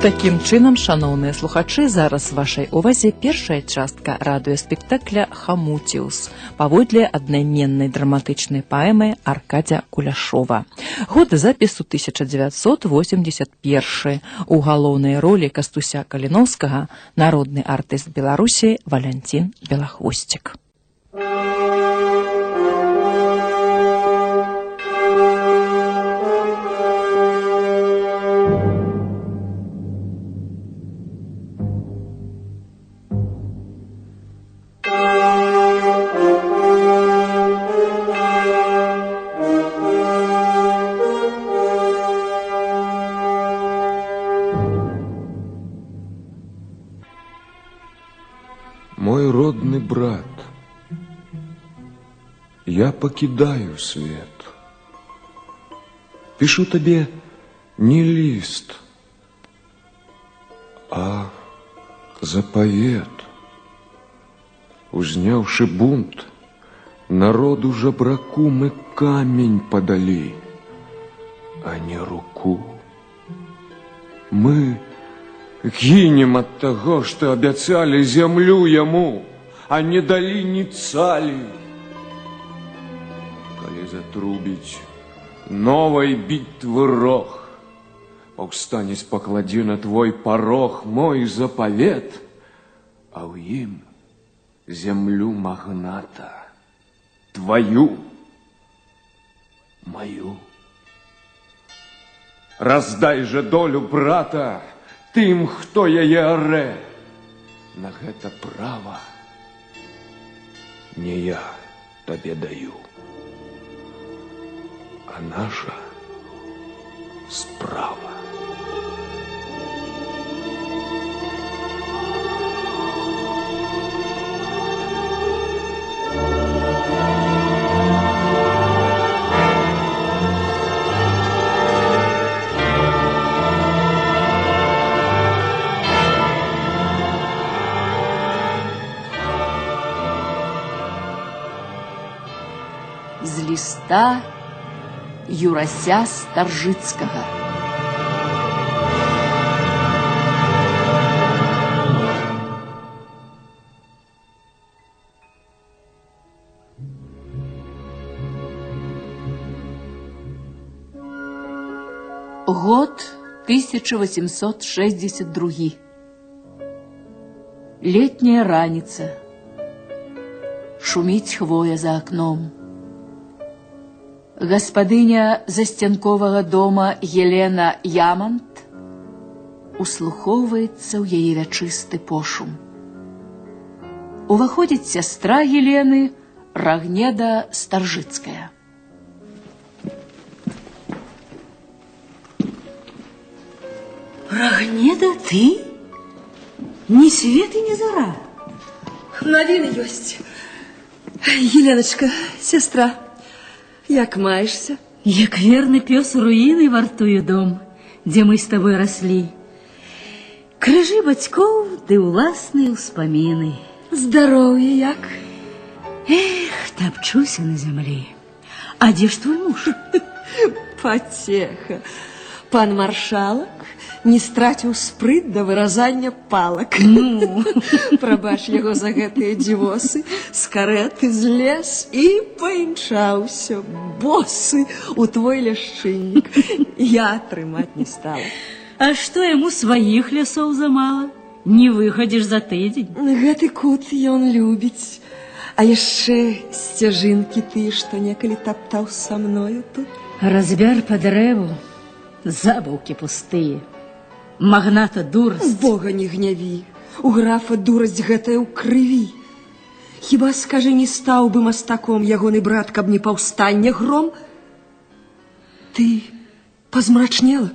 Такім чынам, шаноўныя слухачы, зараз вашай увазе першая частка радыёспектакля «Хамуціус» паводле аднайменнай драматычнай паэмы Аркадзя Куляшова. Год запісу 1981. У галоўнай ролі Кастуся Каліноўскага народны артыст Беларусі Валянцін Белахвосцік. Мой родны брат, я покидаю свет. Пишу тебе не лист, а заповет. Узняўшы бунт, народу жабраку мы камень подали, а не руку. Мы гінем ад таго, што абяцалі зямлю яму, а не далі ні цалі. Калі затрубіць новай бітвы рог, паўстанец пакладзе на твой парог мой запавет, а ў ім зямлю магната, твою, маю. Раздай жа долю брата тым, хто яе арэ. На гэта права не я табе даю, а наша справа. З ліста Юрася Старжыцкага. Год 1862. Летняя раніца. Шуміць хвоя за акном. Гаспадыня засцянковага дома Елена Ямант услухоўваецца ў яе вячысты пошум. Уваходзіць сястра Елены, Рагнеда Старжыцкая. Рагнеда, ты? Ні свет і ні зара. Навіны ёсць. Еленачка, сестра, як маешся? Як верны пёс руіны вартую дом, дзе мы з табой раслі. Крыжы бацькоў ды ўласныя ўспаміны. Здароўе як? Эх, тапчуся на зямлі. А дзе ж твой муж? Пацеха. Пан маршалак не страціў спрыт да выразання палак. Ну, Прабач яго за гэтыя дзівосы, з карэты злез і паімчаўся, босы, у твой ляшчыннік. Я трымаць не стала. А што яму сваіх лясоў замала? Не выхадзіш за тыдзень. Гэты кут ён любіць. А яшчэ сцяжынкі ты, што некалі таптаў са мною тут. Разбяр па дрэву, забаўкі пустыя. Магната дурасць. Бога не гняві. У графа дурасць гэтая ў крыві. Хіба, скажы, не стаў бы мастаком ягоны брат, каб не паўстанне гром? Ты пазмрачнела?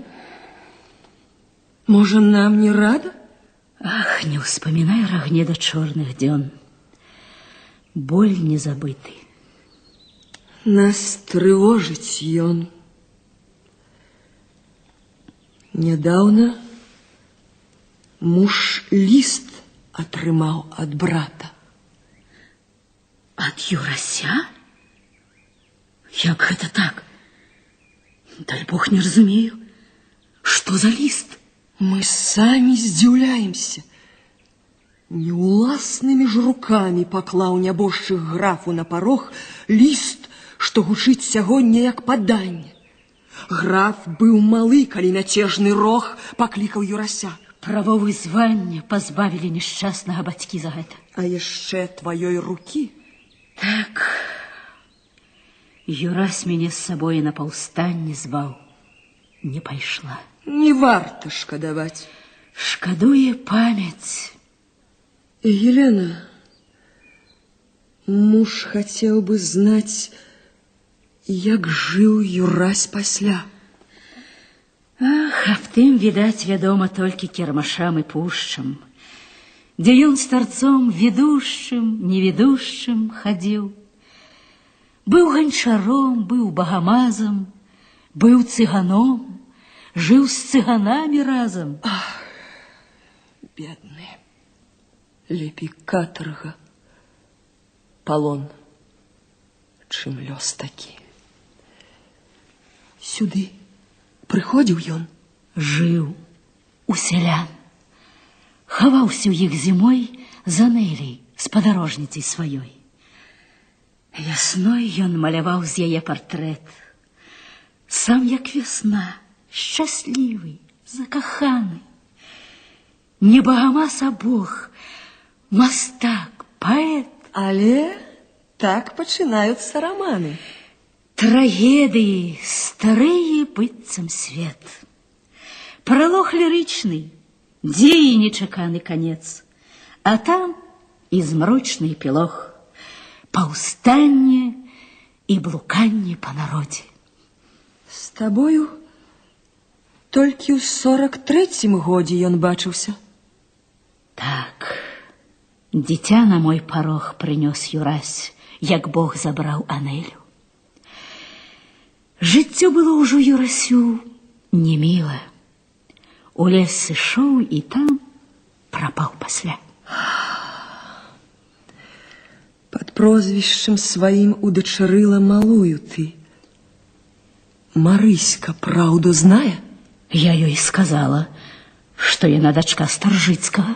Можа, нам не рада? Ах, не ўспамінай, Рагнеда, чорных дзён. Боль не забыты. Нас трывожыць ён. Нядаўна муж ліст атрымаў ад брата. Ад Юрася? Як гэта так? Дай Бог, не разумею. Што за ліст? Мы самі здзіўляемся. Не ўласнымі ж рукамі паклаў нябожчык графу на парог ліст, што гучыць сягоння як паданне. Граф быў малы, калі мяцежны рог паклікаў Юрася. Право вызвання пазбавілі няшчаснага бацькі за гэта. А яшчэ тваёй рукі. Так, Юрась мяне з сабой на паўстанне зваў. Не пайшла. Не варта шкадаваць. Шкадуе памяць. Елена, муж хацеў бы знаць, як жыў Юрась пасля. Ах, аб тым, відаць, вядома толькі кірмашам і пушчам, дзе ён старцом ведушчым, неведушчым хадзіў. Быў ганчаром, быў багамазам, быў цыганом, жыў з цыганамі разам. Ах, бедны, лепей катарга, палон, чым лёс такі. Сюды прыходзіў ён? Жыў у сялян. Хаваўся ў іх зімой за Нелей, спадарожніцай сваёй. Вясной ён маляваў з яе партрэт. Сам як вясна, шчаслівы, закаханы. Не багамаз, а бог, мастак, паэт. Але так пачынаюцца раманы. Трагедыі, старыя быццам свет. Пралог лірычны, дзеі нечаканы канец, а там і змрочны эпілог, паўстанне і блуканне па народзе. З табою толькі ў 43-м годзе ён бачыўся. Так, дзіця на мой парог прынёс Юрась, як Бог забраў Анелю. Жыццё было ўжо Юрасю неміла. У лес сышоў і там прапаў пасля. Пад прозвішчам сваім удачарыла малую ты. Марыська праўду знае? Я ёй сказала, што яна дачка Старжыцкага,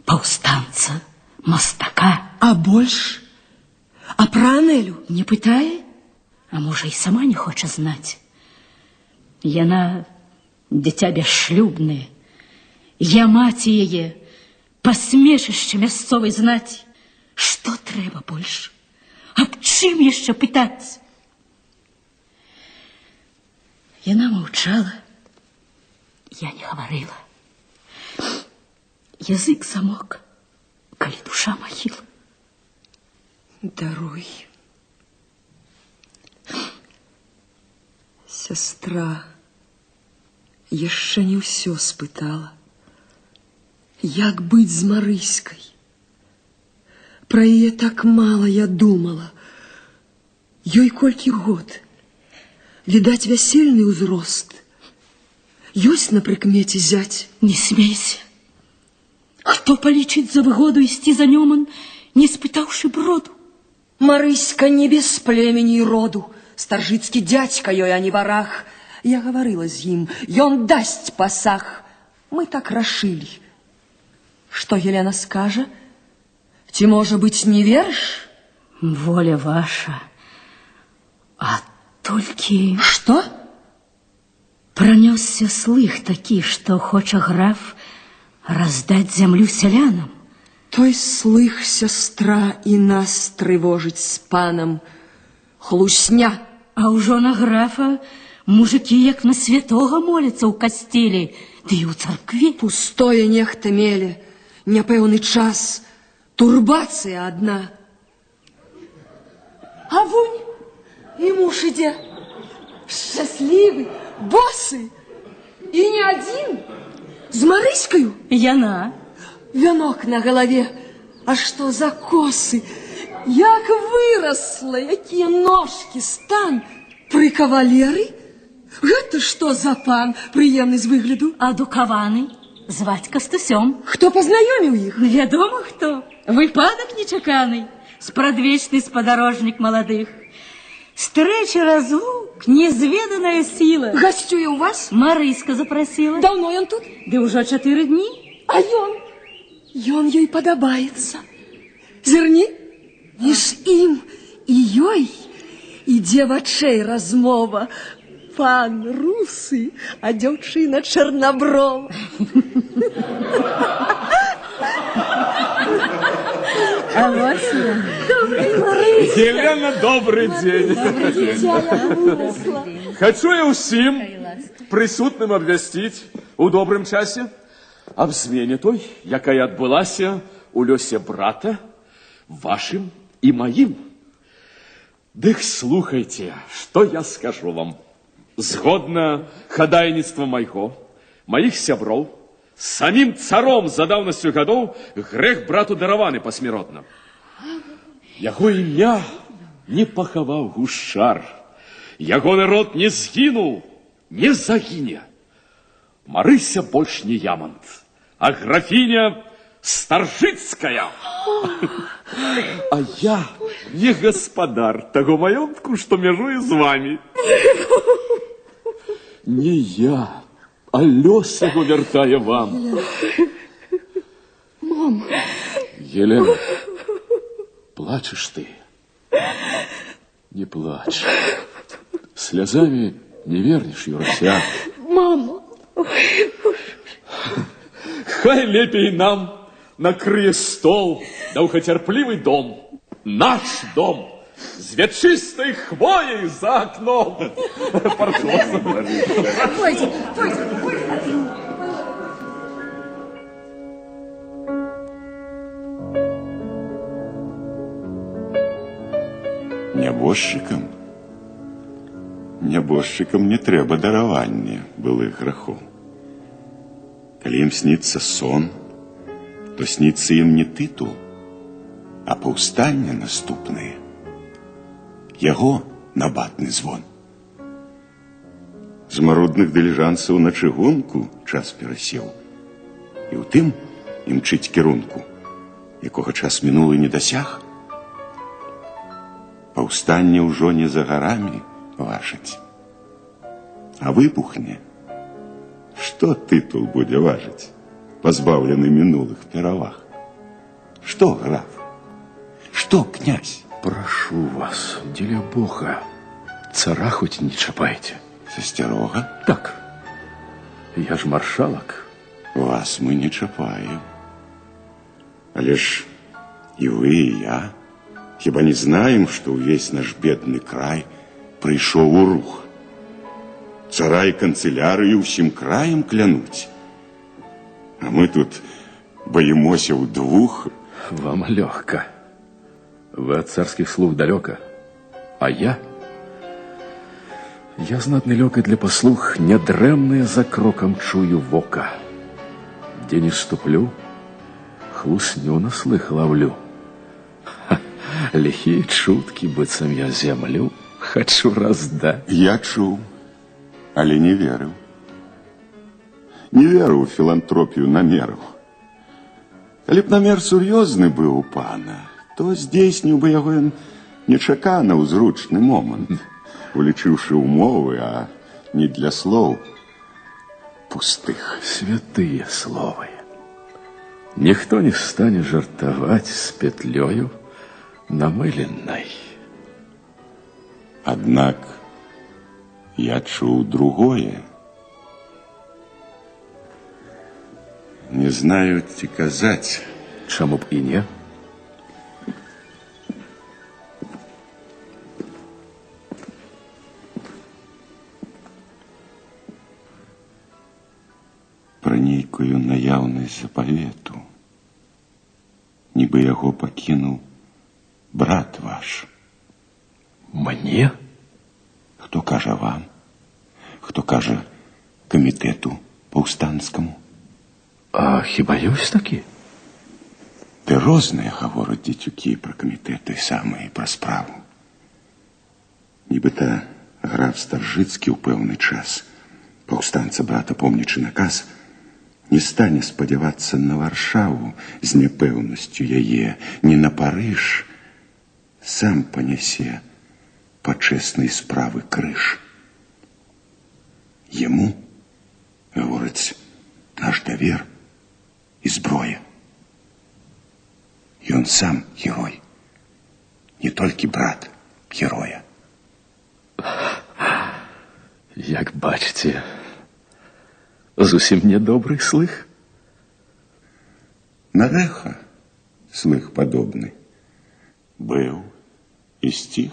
паўстанца, мастака. А больш? А пра Анелю? Не пытае? А можа, і сама не хоча знаць. Яна дзіця бясшлюбнае. Я маці яе, пасмешышча мясцовай знаці. Што трэба больш? Аб чым яшчэ пытаць? Яна маўчала, я не гаварыла. Язык замок, калі душа махіла. Даруй. Сястра яшчэ не ўсё спытала. Як быць з Марыськай? Пра яе так мала я думала. Ёй колькі год? Відаць, вясельны ўзрост. Ёсць на прыкмеце зяць? Не смейся. Хто палічыць за выгоду ісці за Нёман, не спытаўшы броду? Марыська не без племені і роду. Старжыцкі дзядзька ёй, а не вараг. Я гаварыла з ім, ён дасць пасаг. Мы так рашылі. Што Елена скажа? Ці, можа быць, не верыш? Воля ваша. А толькі... Што? Пранёсся слых такі, што хоча граф раздаць зямлю сялянам. Той слых, сястра, і нас трывожыць з панам. Хлусня! А ўжо на графа мужыкі як на святога моляцца ў касцеле, ды і ў царкве. Пустое нехта меле, няпэўны час, турбацыя адна. А вунь і муж ідзе, шчаслівы, босы, і не адзін, з Марыськаю. Яна. Вянок на галаве, а што за косы? Як вырасла, якія ножкі, стан. Пры кавалеры? Гэта што за пан, прыемны з выгляду? Адукаваны, зваць Кастусём. Хто пазнаёміў іх? Вядома хто. Выпадак нечаканы, спрадвечны спадарожнік маладых. Стрэча разлук, незведаная сіла. Гасцюе ў вас? Марыська запрасіла. Даўно ён тут? Ды ўжо 4 дні. А ён? Ён ёй падабаецца. Зірні, між ім і ёй ідзе вачэй размова. Пан русы, а дзяўчына чарнаброва. А вось ён. Елена, добрый день. Дзіця, я вырасла. Хочу я ўсім прысутным абвясціць у добрым часе аб змене той, якая адбылася у лёсе брата, вашым і маім. Дык слухайце, што я скажу вам. Згодна хадайніцтва майго, маіх сяброў, самім царом за даўнасцю гадоў грэх брату дараваны пасмяротна. Яго імя не пахаваў гушчар. Яго народ не згінуў, не загіне. Марыся больш не Ямант, а графіня Старжыцкая. А я не гаспадар таго маёнтку, што мяжуе з вамі. Не я, а лёс яго вяртае вам. Мама. Елена, плачешь ты? Не плачь. Слязами не вернешь, Юрася. Мама. Хай лепей нам накрые стол, доўгацярплівы дом. Наш дом з вячыстай хвоей за окном. Пойдзь, пойдзь, пойдзь. Нябожчыкам? Нябожчыкам не трэба дараванне былых грахоў. Калі ім сніцца сон, то сніцца ім не тытул, а паўстанне наступнае. Яго набатны звон. З марудных дыліжансаў на чыгунку час перасеў, і ў тым імчыць кірунку, якога час мінулы не дасяг. Паўстанне ўжо не за гарамі важыць, а выбухне. Што тытул будзе важыць, пазбаўлены мінулых пераваг? Што граф? Што князь? Прашу вас, дзеля Бога, цара хоць не чапайце. Засцярога? Так. Я ж маршалак. Вас мы не чапаем. Але ж і вы, і я хіба не знаем, што ўвесь наш бедны край прыйшоў у рух. Цара і канцылярыю ўсім краем клянуць. А мы тут баімося ўдвух. Вам лёгка. Вы ад царскіх слуг далёка. А я? Я знатны лёгка для паслуг, нядрэмнае за крокам чую вока. Дзе не ступлю, хлусню на слых лаўлю. Ха, ліхія чуткі, быццам я зямлю хачу раздаць. Я чуў, але не верыў. Не верыў у філантропію намераў. Калі б намер сур'ёзны быў у пана, то здзейсніў бы яго ён нечакана ў зручны момант, улічыўшы умовы, а не для слоў пустых. Святыя словы. Ніхто не стане жартаваць з петлёю намыленай. Аднак я чуў другое. Не знаю, ці казаць. Чаму б і не? Пра нейкую наяўнасць запавету, нібы яго пакінуў брат ваш. Мне? Хто кажа вам? Хто кажа камітэту паўстанцкаму? А хіба ёсць такі? Ды розныя гавораць дзецюкі пра камітэт той самы і пра справу. Нібыта граф Старжыцкі ў пэўны час, паўстанца брата помнячы наказ, не стане спадзявацца на Варшаву з няпэўнасцю яе, не на Парыж, сам панясе пачэснай справы крыж. Яму, гаворыць, наш давер і зброя. Ён сам герой, не толькі брат героя. Як бачыце, зусім нядобры слых. На рэха слых падобны быў і сціх.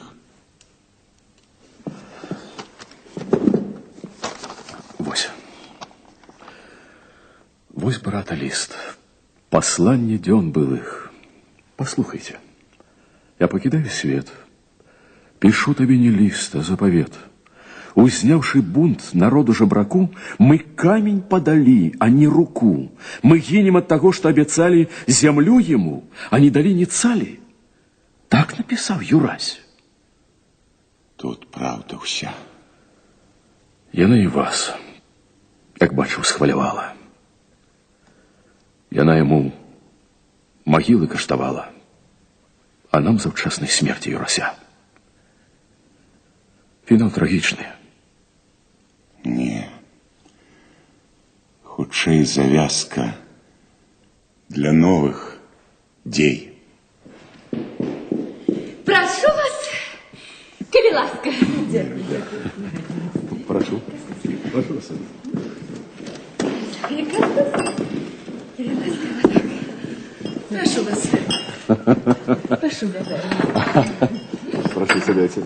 Вось. Вось брата ліст. Пасланне дзён былых. Паслухайце. Я пакідаю свет. Пішу табе не ліст, а запавет. Узняўшы бунт народу жабраку, мы камень подали, а не руку. Мы гинем от того, что обещали землю ему, а не дали ни цали. Так написал Юрась. Тут правда вся. Яна і вас, як бачу, схвалявала. Яна яму магілы каштавала, а нам заўчаснай смерці Юрася. Фінал трагічны. Не. Хутчэй завязка для новых дзей. Прашу вас, калі ласка. Прашу. Прашу вас. Прашу вас. Прашу. Прашу, сядайце.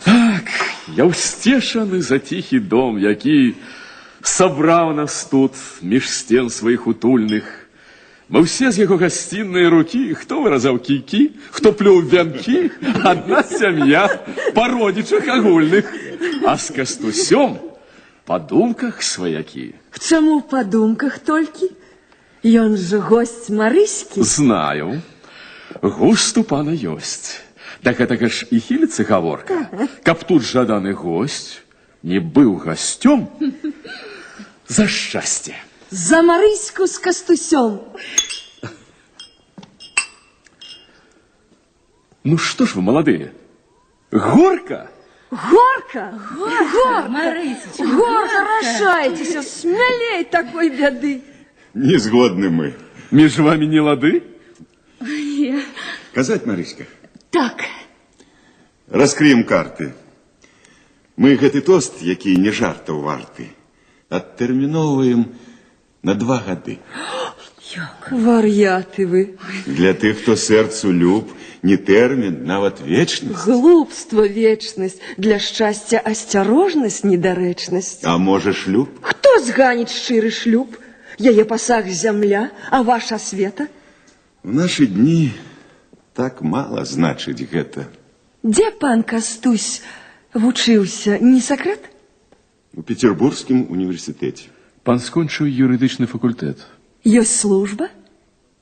Так, я ўсцешаны за ціхі дом, які сабраў нас тут між сцен сваіх утульных. Мы ўсе з яго гасціннай рукі, хто выразаў кійкі, хто плёў вянкі, адна сям'я па родзічах агульных, а з Кастусём па думках сваякі. Чаму па думках толькі? Ён жа госць Марыські. Знаю. Густ у пана ёсць. Да гэтага ж і хіліцца гаворка. Каб тут жаданы госць не быў гасцём, за шчасце. За Марыську з Кастусём. Ну што ж вы, маладыя, горка? Горка! Горка! Марысечка, горка, рашайцеся, смялей такой бяды. Не згодны мы. Між вамі не лады? Казаць, Марыська? Так. Раскрыем карты. Мы гэты тост, які не жартаў варты, адтэрміноўваем на 2 гады. Як? Вар'яты вы. Для тых, хто сэрцу люб, не тэрмін, нават вечнасць. Глупства вечнасць, для шчасця асцярожнасць, недарэчнасць. А можа шлюб? Хто зганіць шчыры шлюб? Яе пасаг зямля, а ваша света? У нашы дні так мала значыць гэта. Дзе пан Кастусь вучыўся, не сакрэт? У Петербургскім універсітэце. Пан скончыў юрыдычны факультэт. Ёсць служба?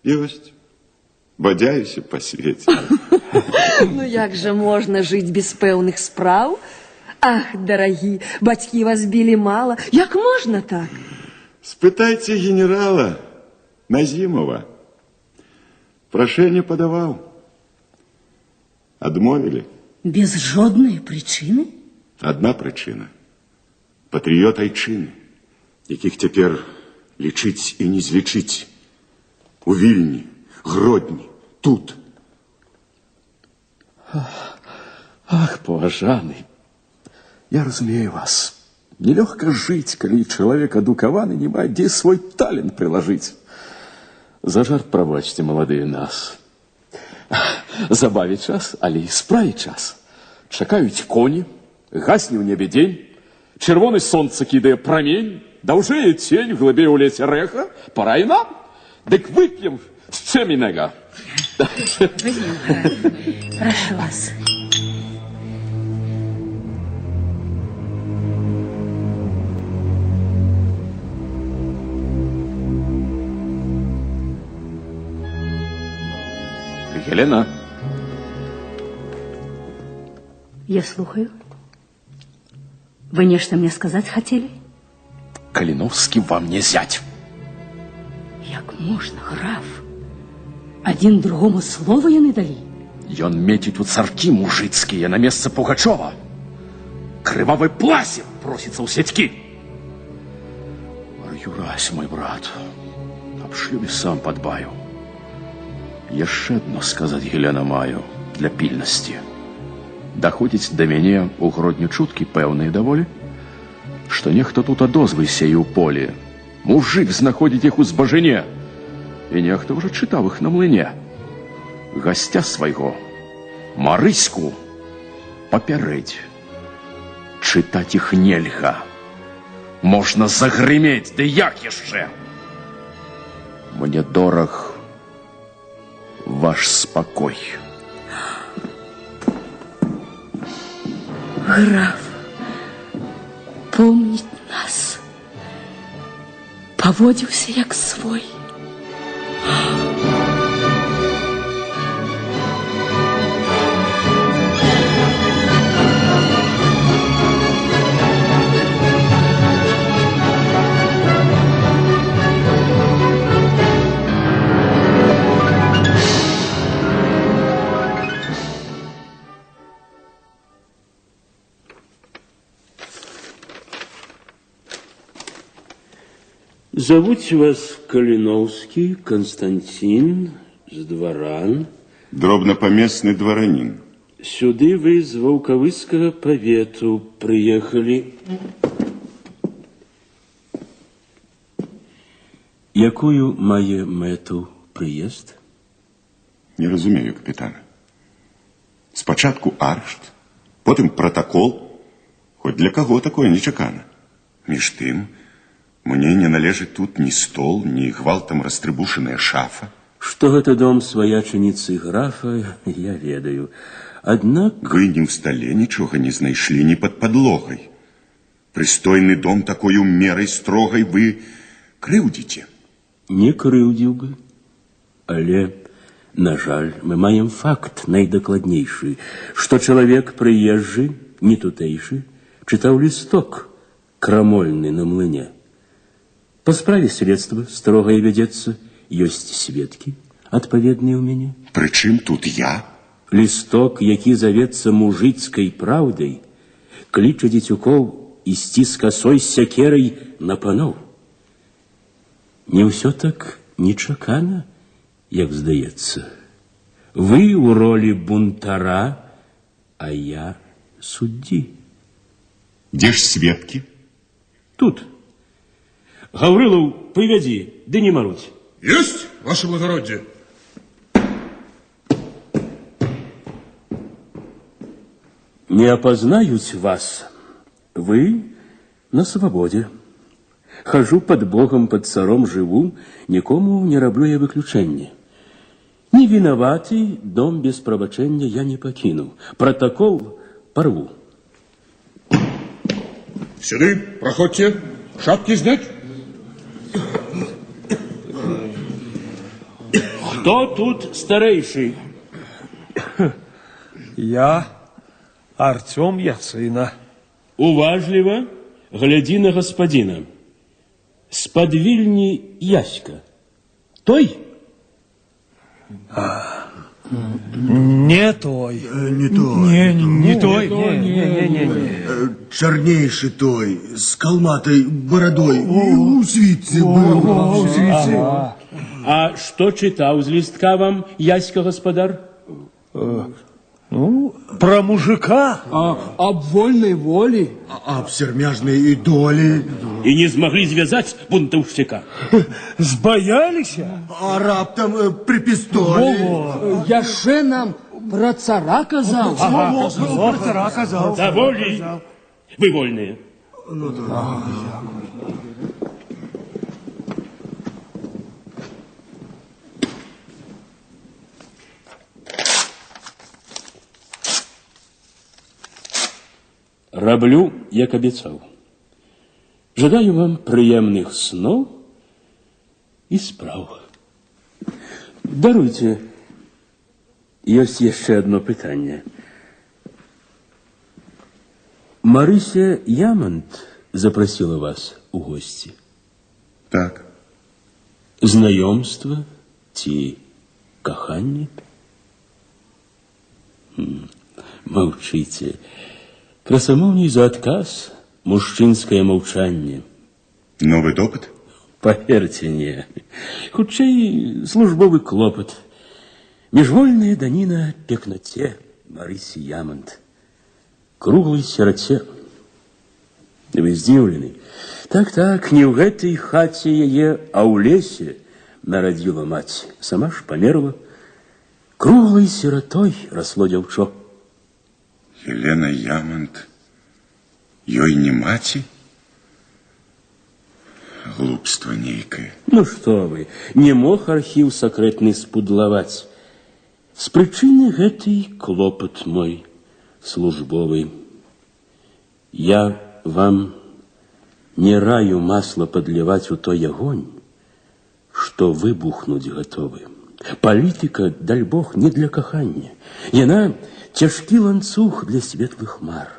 Ёсць. Бадзяюся па свеце. Ну як жа можна жыць без пэўных спраў? Ах, дарагі, бацькі вас білі мала. Як можна так? Спытайце генерала Назімова. Прашэнне падаваў. Адмовілі. Без жоднай прычыны? Адна прычына. Патрыёт айчыны, якіх цяпер лічыць і не злічыць. У Вільні, Гродні, тут. Ах, паважаны, я разумею вас. Нелёгка жыць, калі чалавек адукаваны не мае дзе свой талент прылажыць. За жарт прабачце, маладыя, нас. Забавіць час, але і справіць час. Чакаюць коні, гасне ў небе дзень, чырвоны сонца кідае прамень, даўжэе цень, глыбей у лесе рэха, пора і нам. Дык вып'ем з чэмінага. Прашу вас. Елена. Я слухаю. Вы нечто мне сказать хотели? Калиновский вам не зять. Як можна, граф? Один другому слово яны дали. Ён метіць у царкі мужыцкія на месца Пугачова. Крывавы пласір просіцца ў сядзькі. Юрась, мой брат, аб шлюбе сам падбаю. Яшчэ адно сказаць, Гелена, маю для пільнасці. Даходзіць да мяне ў Гродню чуткі пэўныя даволі, што нехта тут адозвы сее ў полі. Мужык знаходзіць іх у збажыне, і нехта ўжо чытаў іх на млыне. Гасця свайго, Марыську, папярэдзь. Чытаць іх нельга. Можна загрымець, ды як яшчэ? Мне дораг ваш спакой. Граф помніць нас, паводзіўся як свой. Зовут вас Калиновский Константин з дваран. Дробнапамесны дваранін. Сюды вы з Ваўкавыскага павету прыехалі. Якую мае мэту прыезд? Не разумею, капітана. Спачатку арышт, потым пратакол. Хоць для каго такое нечакана. Між тым, мне не належыць тут ні стол, ні гвалтам растрыбушаная шафа. Што гэта дом сваячаніцы графа, я ведаю. Аднак... Вы ні ў стале нічога не знайшлі, ні пад падлогай. Прыстойны дом такою мерай строгай вы крыўдзіце. Не крыўдзіў бы. Але, на жаль, мы маем факт найдакладнейшы, што чалавек прыезджы, не тутэйшы, чытаў лісток крамольны на млыне. Па справе следства строгае вядзецца, ёсць сведкі, адпаведныя ў мяне. Прычым тут я? Лісток, які завецца мужыцкай праўдай, кліча дзецюкоў ісці з касой, з сякерай на паноў. Не ўсё так нечакана, як здаецца. Вы ў ролі бунтара, а я суддзі. Дзе ж сведкі? Тут. Гаврылаў, прывядзі, ды не маруць. Есть, ваше благородие. Не апазнаюць вас. Вы на свабодзе. Хожу под Богом, под царом жыву, нікому не раблю я выключэння. Не вінаваты, дом без прабачэння я не пакіну. Протакол парву. Сюды, праходзьце, шапки снять. Хто тут старэйшы? Я, Артём Яцына. Уважліва глядзі на гаспадзіна. З-пад Вільні Яська. Той? Не той. Не той. Не той. Не. Чарнейшы той, з калматай барадой. У світцы быў. У світцы. А што чытаў з лістка вам, Яська, гаспадар? Ну, про мужика. Об вольной воле. Об сермяжной доле. І не змаглі звязаць бунтаўшчыка. Збаяліся? А раптам пры пістолі. Яшчэ нам пра цара казаў. Про цара казаў. Даволі. Вы вольныя. Ну, да. Раблю, як абяцаў. Жадаю вам прыемных сноў і спраў. Даруйце, ёсць яшчэ адно пытанне. Марыся Ямант запрасіла вас у госці. Так. Знаёмства ці каханне? Маўчыце. Красамоўней за адказ мужчынскае маўчанне. Новы допыт? Паверце, не. Хутчэй службовы клопат. Міжвольная даніна пекноце Марысі Ямант. Круглай сіраце. Вы здзіўлены. Так, не ў гэтай хаце яе, а ў лесе нарадзіла маць. Сама ж памерла. Круглай сіратой расло дзяўчо. Елена Ямант, ёй не маці? Глупства нейкае. Ну што вы, не мог архіў сакрэтны спудлаваць. З прычыны гэтай клопат мой службовы. Я вам не раю масла падліваць у той агонь, што выбухнуць гатовы. Палітыка, дальбог, не для кахання. Яна цяжкі ланцуг для светлых мар.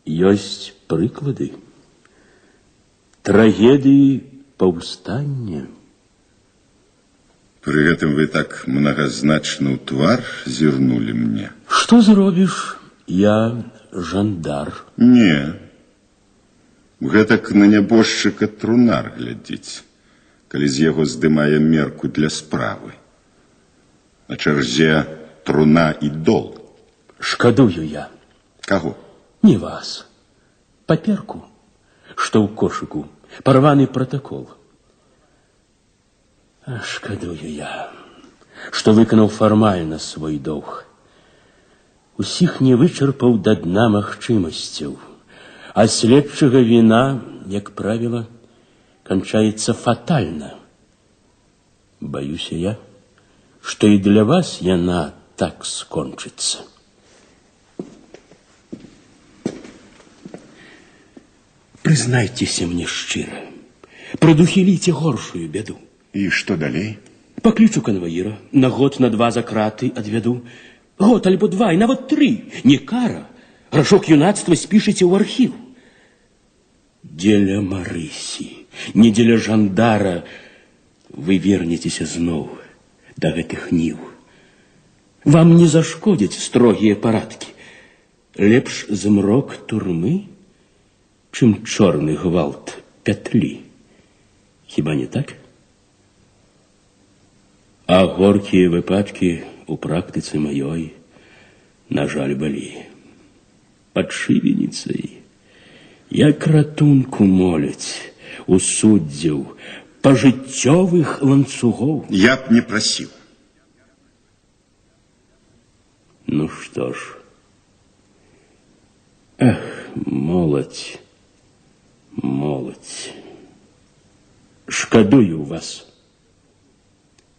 Ёсць прыклады трагедыі паўстання. Пры гэтым вы так мнагазначна ў твар зірнулі мне. Што зробіш? Я жандар. Не. Гэтак на нябожчыка трунар глядзіць, калі з яго здымае мерку для справы. На чарзе труна і дол. Шкадую я. Каго? Не вас. Паперку, што ў кошыку, парваны пратакол. Шкадую я, што выканаў фармальна свой доўг. Усіх не вычарпаў да дна магчымасцяў, а следчага віна, як правіла, канчаецца фатальна. Баюся я, што і для вас яна так скончыцца. Прызнайцеся мне шчыра, прадухіліце горшую бяду. І што далей? Паклічу канваіра, на год, на два за краты адвяду. Год альбо два, і нават тры. Не кара. Грашок юнацтва спішыце ў архіў. Дзеля Марысі, не дзеля жандара вы вернецеся зноў да гэтых ніў. Вам не зашкодзяць строгія парадкі. Лепш змрок турмы, чым чорны гвалт пятлі. Хіба не так? А горкія выпадкі у практыцы маёй, на жаль, былі. Пад шыбеніцай, як ратунку моляць у суддзяў пажыццёвых ланцугоў. Я б не прасіў. Ну што ж, эх, моладзь, моладзь, шкадую вас.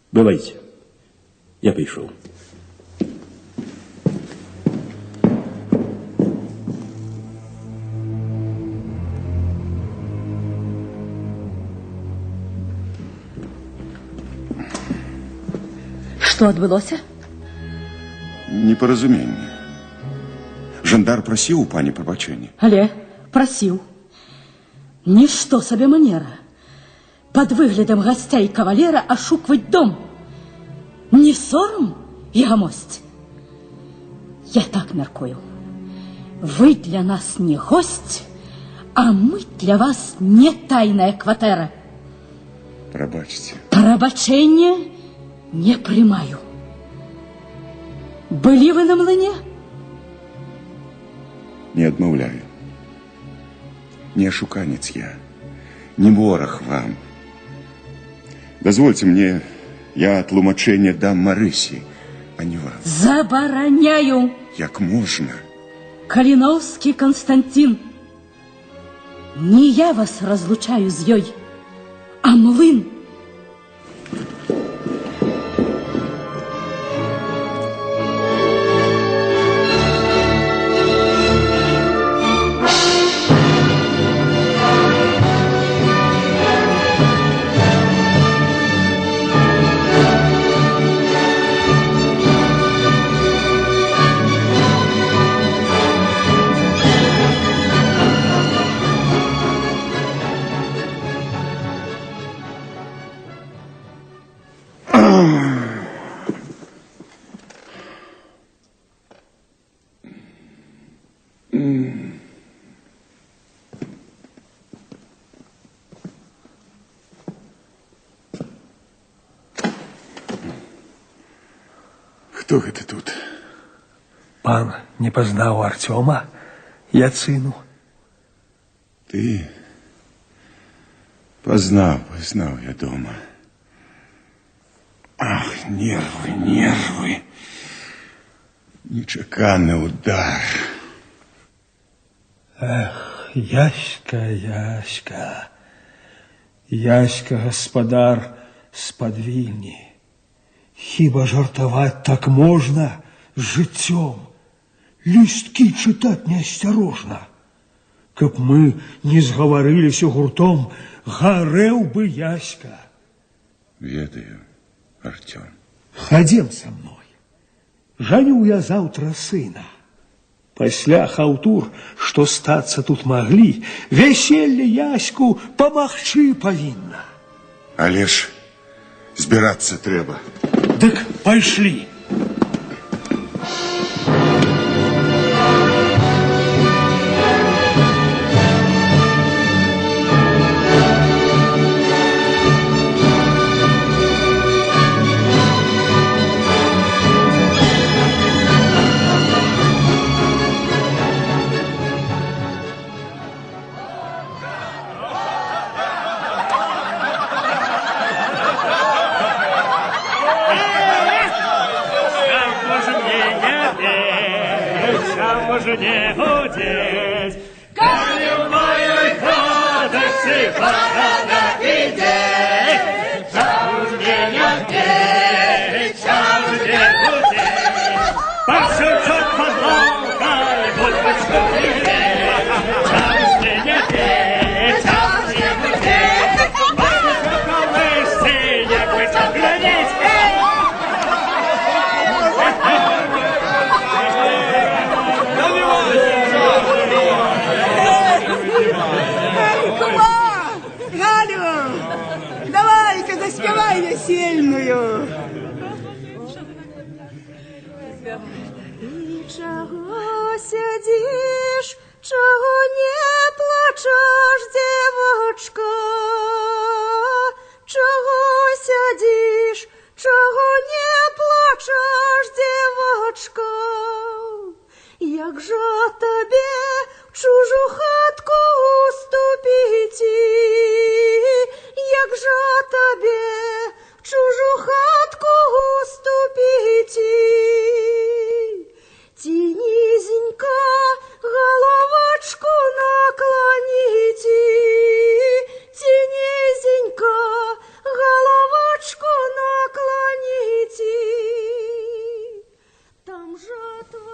Бывайце, я пайшоў. Што адбылося? Непаразуменне. Жандар прасіў у пані прабачэння. Але прасіў. Нішто сабе манера. Пад выглядам гасця і кавалера ашукваць дом. Не сорам, ягамосць? Я так мяркую. Вы для нас не госць, а мы для вас не тайная кватэра. Прабачце. Прабачэнне не прымаю. Былі вы на млыне? Не адмаўляю. Не ашуканец я, не вораг вам. Дазвольце мне, я тлумачэнне дам Марысі, а не вам. Забараняю. Як можна? Каліноўскі Канстанцін, не я вас разлучаю з ёй, а млын. Хто гэта тут? Пан не пазнаў Арцёма, Яцыну. Ты пазнаў, пазнаў я дома. Ах, нервы, нервы. Нечаканы удар. Эх, Яська, Яська. Яська, гаспадар з-пад Вільні. Хіба жартаваць так можна з жыццём? Лісткі чытаць неасцярожна. Каб мы не згаварыліся гуртом, гарэў бы Яська. Ведаю, Арцём. Хадзем са мной. Жаню я заўтра сына. Пасля хаўтур, што стацца тут маглі, вяселле Яську памагчы павінна. Але ж збірацца трэба. Дык пайшлі.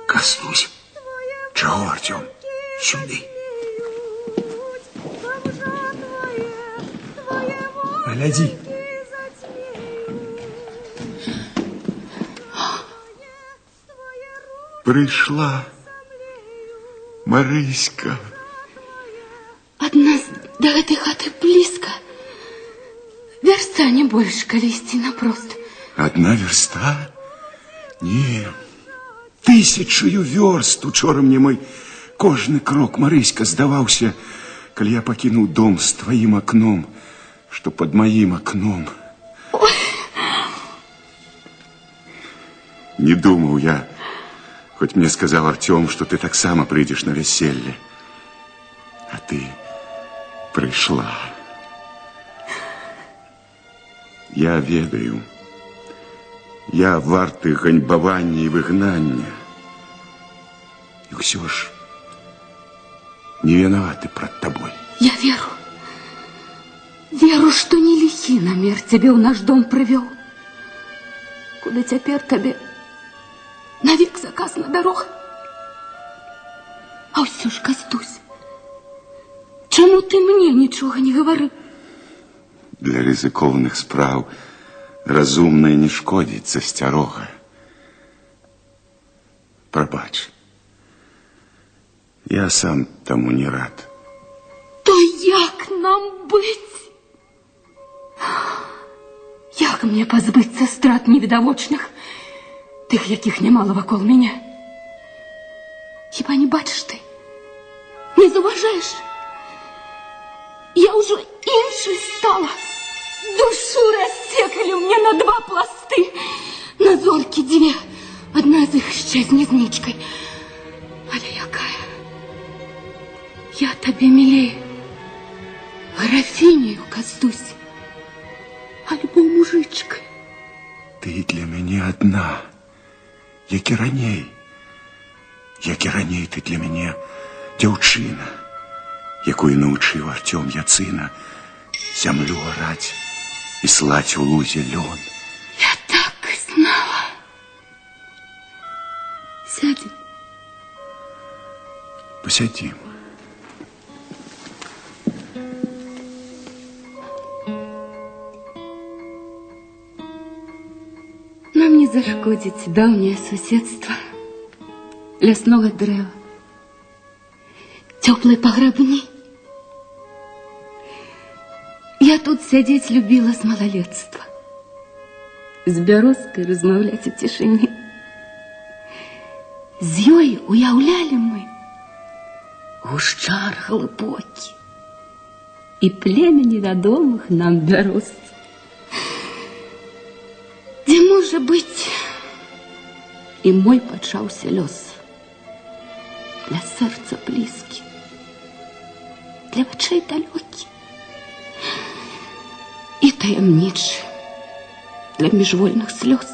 Кастусь. Чаго, Арцём? Сюды. Глядзі. Прыйшла Марыська. Ад нас да гэтай хаты блізка. Вярста не больш, калі ісці напрост. Адна вярста? Не. Тысячую вёрст учора мне мой кожны крок, Марыська, здаваўся, калі я пакінуў дом з тваім акном, што пад маім акном. Ой. Не думаў я, хоць мне сказаў Арцём, што ты таксама прыйдзеш на вяселле. А ты прыйшла. Я ведаю, я варты ганьбавання і выгнання. І ўсё ж не вінаваты прад табой. Я веру. Веру, што не ліхі намер цябе ў наш дом прывёў. Куды цяпер табе навек заказана дарога. А ўсё ж, Кастусь, чаму ты мне нічога не гаварыў? Для рызыкоўных спраў разумная не шкодзіць засцярога. Прабач. Я сам таму не рад. То як нам быць? Як мне пазбыцца страт невідавочных, тых, якіх нямала вакол мяне? Хіба не бачыш ты? Не заўважаеш? Я ўжо іншай стала. Душу рассекалі мне на два пласты, на зоркі дзве, яшчэ з нязнічкай. Але якая? Я табе мілей графіняю, Кастусь, альбо мужычкай. Ты для мяне адна, як і раней. Як і раней ты для мяне дзяўчына, якую навучыў Арцём Яцына зямлю араць і слаць у лузе лён. Я так і знала. Сядзем. Пасядзім. Нам не зашкодзіць даўняе суседства ляснога дрэва, цёплай паграбні. Я тут сядзець любіла з малалецтва, з бярозкай размаўляць у цішыні. З ёй уяўлялі мы гушчар глыбокі і племя невядомых нам бяроз. Дзе, можа быць, і мой пачаўся лёс, для сэрца блізкі, для вачэй далёкі і таямнічы для міжвольных слёз.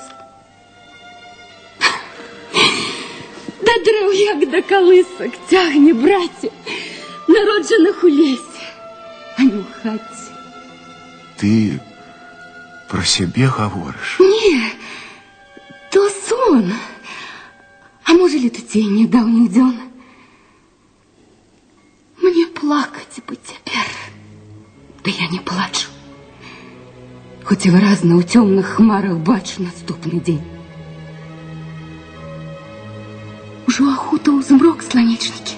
Да дрэў, як да калысак, цягне, браце, народжаных у лесе, а не ў хаце. Ты пра сябе гаворыш? Не, то сон. А можа, летуценне даўніх дзён. Мне плакаць бы цяпер, да я не плачу. Хоць і выразна ў цёмных хмарах бачу наступны дзень. Ужо ахутаў змрок сланечнікі.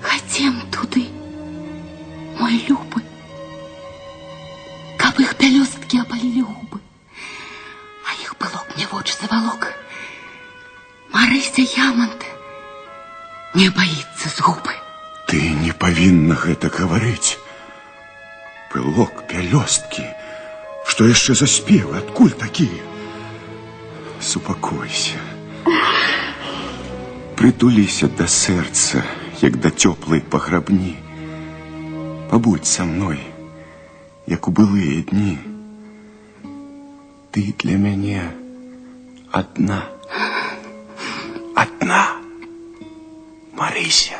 Хацем туды, мой любы, каб іх пялёсткі апалілі губы, а іх пылок мне вочы завалок. Марыся Ямант не баіцца згубы. Ты не павінна гэта гаварыць. Пылок, пялёсткі, што яшчэ за спевы, адкуль такія? Супакойся. Прытуліся да сэрца, як да цёплай паграбні. Пабудзь са мной, як у былыя дні. Ты для мяне адна. Адна, Марыся.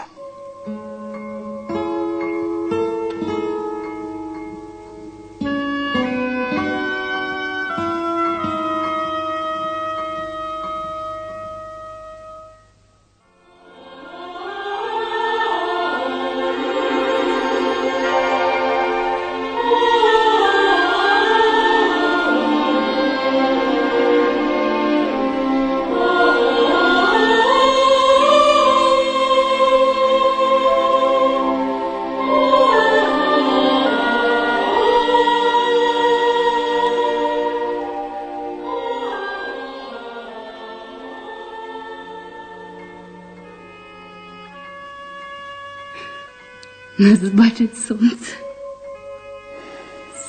Нас бачыць сонца.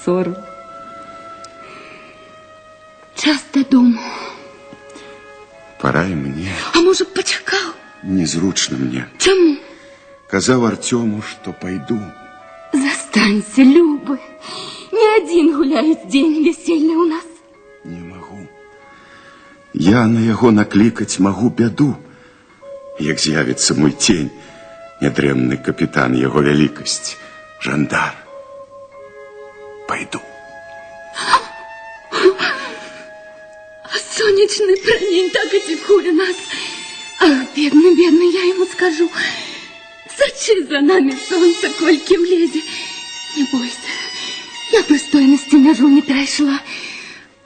Сорам. Час дадому. Пора і мне. А можа, б пачакаў? Незручна мне. Чаму? Казаў Арцёму, што пайду. Застанься, любы. Не адзін гуляюць дзень вяселля ў нас. Не магу. Я на яго наклікаць магу бяду, як з'явіцца мой цень, нядрэмны капітан яго вялікасць, жандар. Пайду. А сонечны прамень так і ціхуе нас. Ах, бедны, бедны, я яму скажу. Сачы за намі, сонца, колькі влезе. Не бойся, я прыстойнасці мяжу не перайшла.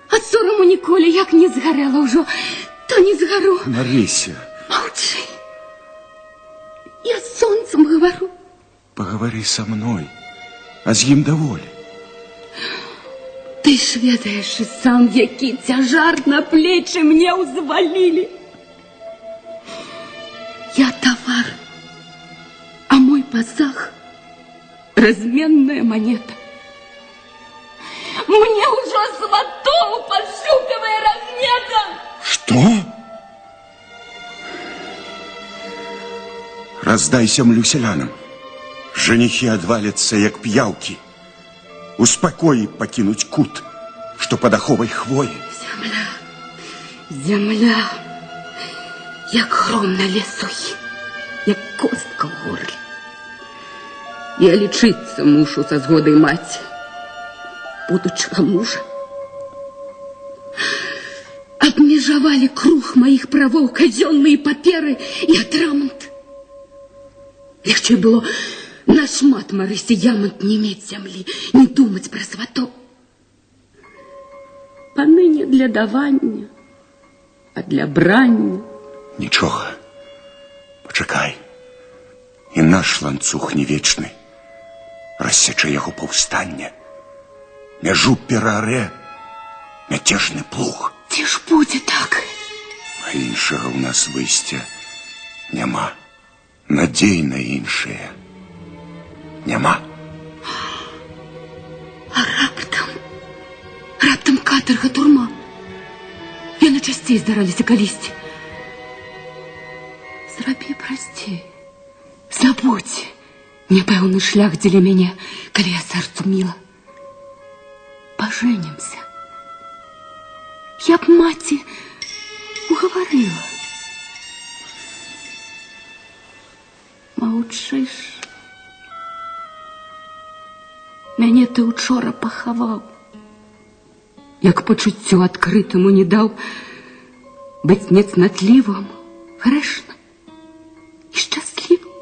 Ад сораму ніколі, як не згарэла ўжо, то не згару. Марыся. Маўчы. Я з сонцам гавару. Пагавары са мной, а з ім даволі. Ты ж ведаеш і сам, які цяжар на плечы мне ўзвалілі. Я тавар, а мой пасаг разменная монета. Мне ўжо сватоў пашукавае Рагнеда. Што? Што? Раздай зямлю сялянам. Жаніхі адваляцца, як п'яўкі. У спакоі пакінуць кут, што пад аховай хвоі. Зямля, зямля, як гром на лес сухі, як костка ў горле. Я лічыцца мушу са згодай маці, будучага мужа. Абмежавалі круг маіх правоў казённыя паперы і атрамант. Легчэй было нашмат Марысе Ямант не мець зямлі, не думаць пра сватоў. Паны не для давання, а для брання. Нічога. Пачакай. І наш ланцуг не вечны. Рассячэ яго паўстанне. Мяжу перааре мяцежны плуг. Ці ж будзе так? А іншага ў нас выйсця няма. Надзей на іншае няма. А раптам катарга, турма. Яны часцей здараліся калісьці. Зрабі прасцей. Забудь непэўны шлях дзеля мяне, калі я сэрцу міла. Пажэнімся. Я б маці угаварыла. Маўчыш. Мяне ты учора пахаваў, як пачуццю адкрытаму не даў быць нецнатлівым, грэшным і шчаслівым.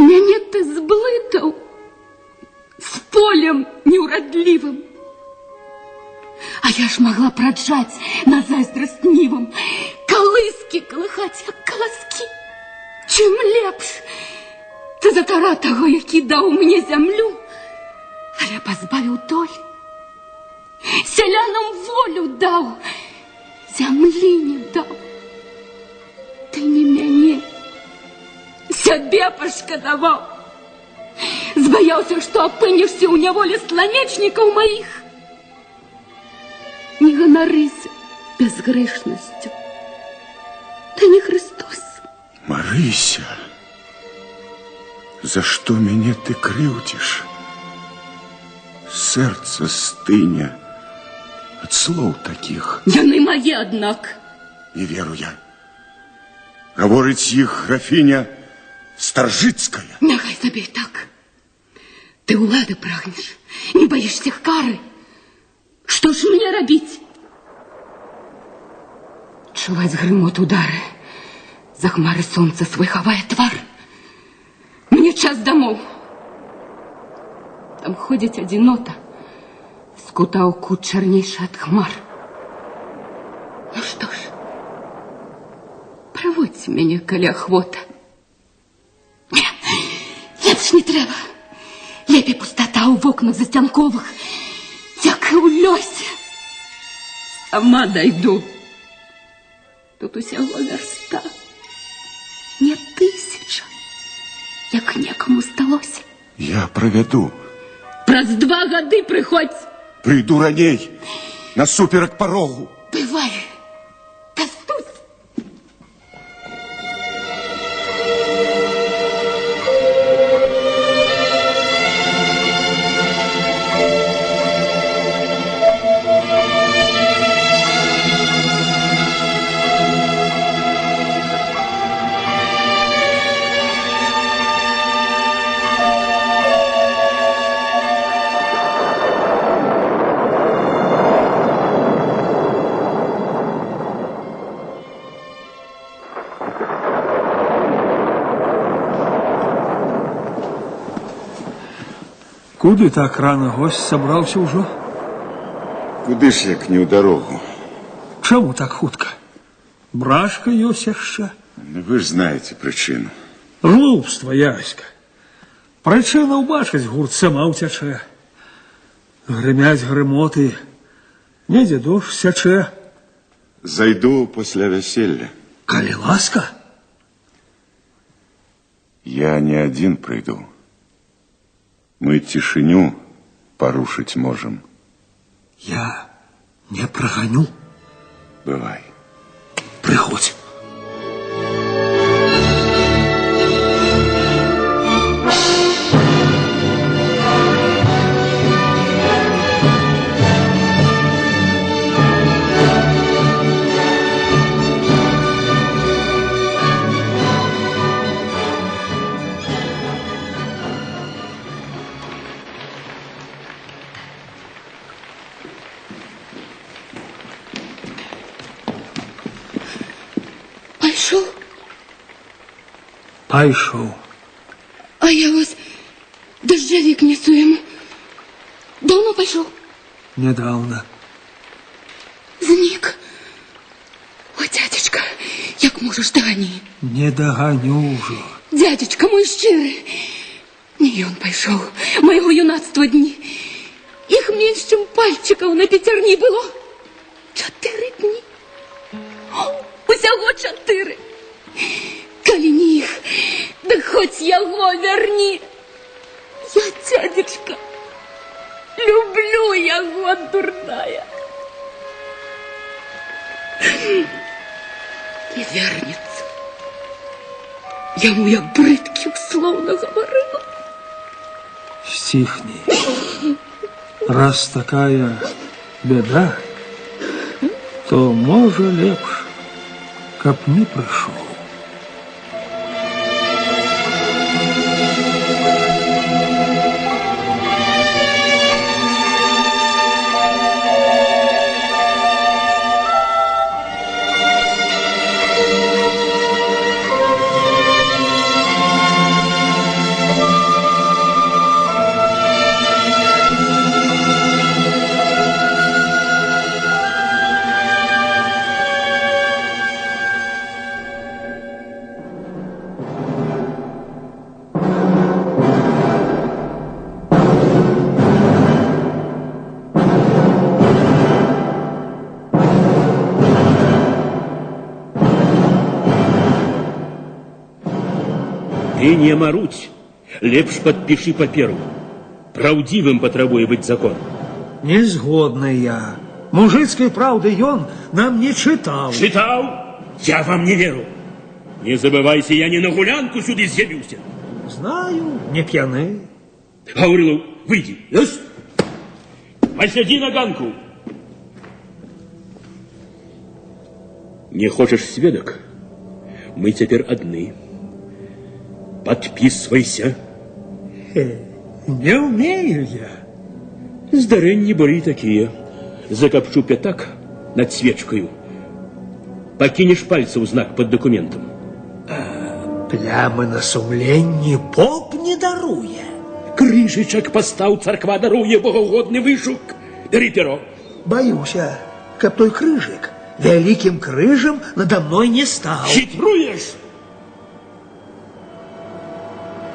Мяне ты зблытаў з полем неўрадлівым. А я ж магла праджаць на зайздрасць нівам, калыскі калыхаць, як каласкі. Чым лепш ты за цара таго, які даў мне зямлю, але пазбавіў долі. Сялянам волю даў, зямлі не даў. Ты не мяне, сябе пашкадаваў. Збаяўся, што апынешся ў няволі сланечнікаў маіх. Не ганарыся бязгрэшнасцю. Ты не Хрыстос. Марыся, за што мяне ты крыўдзіш? Сэрца стыне ад слоў такіх. Яны мае, аднак. Не веру я. Гаворыць іх графіня Старжыцкая. Няхай сабе і так. Ты ўлады прагнеш, не баішся кары. Што ж мне рабіць? Чуваць грымот удары. За хмары сонца свой хавае твар. Мне час дамоў. Там ходзіць адзінота, з кута ў кут чарнейшы ад хмар. Ну што ж, праводзь мяне, калі ахвота. Не, лепш не трэба. Лепей пустата ў вокнах засцянковых, як і ў лёсе. Сама дайду. Тут усяго вярста, не тысяча, як некаму сталося. Я правяду. Праз 2 гады прыходзь. Прыйду раней, насуперак парогу. Бывай, Кастусь. Куды так рана гость сабраўся ўжо? Куды ж, як не ў дарогу? Чаму так хутка? Брашка ёсць яшчэ. Вы ж знаеце прычыну. Глупства, Яська. Прычына ўбачыць, гурт сама ўцячэ. Грымяць грымоты, недзе дождж сячэ. Зайду пасля вяселля. Калі ласка? Я не адзін прыйду. Мы цішыню парушыць можам. Я не праганю. Бывай. Прыходзь. Пайшоў? Пайшоў. А я вось дажджавік несу яму. Даўно пайшоў? Нядаўна. Знік. О, дзядзечка, як можаш, дагані. Не даганю ўжо. Дзядзечка мой шчыры. Не ён пайшоў. Майго юнацтва дні. Іх менш, чым пальчыкаў на пяцярні было. 4 дні. Усяго 4. Калі не іх, дык хоць яго вярні. Я, дзядзечка, люблю яго, дурная. Не вернецца. Яму я брыдкіх слоў нагаварыла. Сціхні. Раз такая беда, то, можа, лепш, каб не прыйшоў. Ты не марудзь, лепш падпішы паперу. Праўдзівым патрабуе быць закон. Не згодны я. Мужыцкай праўды ён нам не чытаў. Чытаў? Я вам не веру. Не забывайся, я не на гулянку сюды з'явіўся. Знаю, не п'яны. Гаврылаў, выйдзі. Ёсць? Пасядзі на ганку. Не хочаш сведак? Мы цяпер адны. Падпісвайся. Не ўмею я. Здарэнні былі такія. Закапчу пятак над свечкаю. Пакінеш пальцаў знак пад дакументам. Плямы на сумленні поп не даруе. Крыжычак пастаў, царква даруе, богаўгодны вышук. Бяры перо. Баюся, каб той крыжык вялікім крыжам надо мной не стаў. Хітруеш!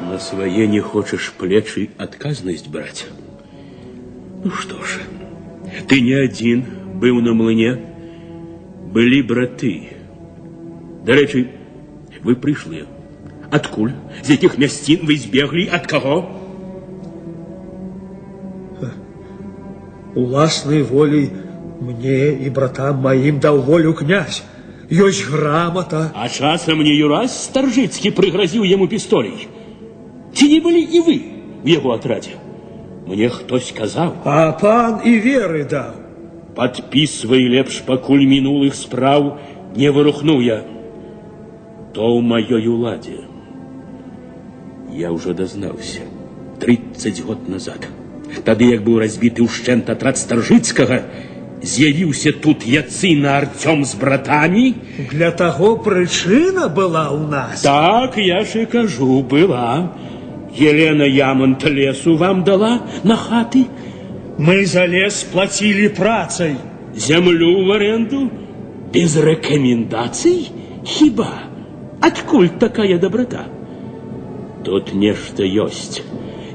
На свае не хочаш плечы адказнасць браць. Ну што ж, ты не адзін быў на млыне, былі браты. Дарэчы, вы прыйшлі. Адкуль? З якіх мясцін вы збеглі? Ад каго? Уласнай воляй мне і братам маім даў волю князь. Ёсць грамата. А часам не Юрась Старжыцкі прыгразіў яму пістолей? Ці не былі і вы ў яго атрадзе? Мне хтось казаў. А пан і веры даў. Падпісвай лепш, пакуль мінулых спраў не вырухнуў я. То ў маёй уладзе. Я ўжо дазнаўся 30 год назад. Тады, як быў разбіты ўшчэнт атрад Старжыцкага, з'явіўся тут Яцына Арцём з братамі. Для таго прычына была ў нас. Так, я ж і кажу, была. Елена Ямонт лесу вам дала на хаты. Мы за лес плацілі працай. Зямлю в аренду? Без рэкамендацый? Хіба? Адкуль такая доброта? Тут нешта ёсць.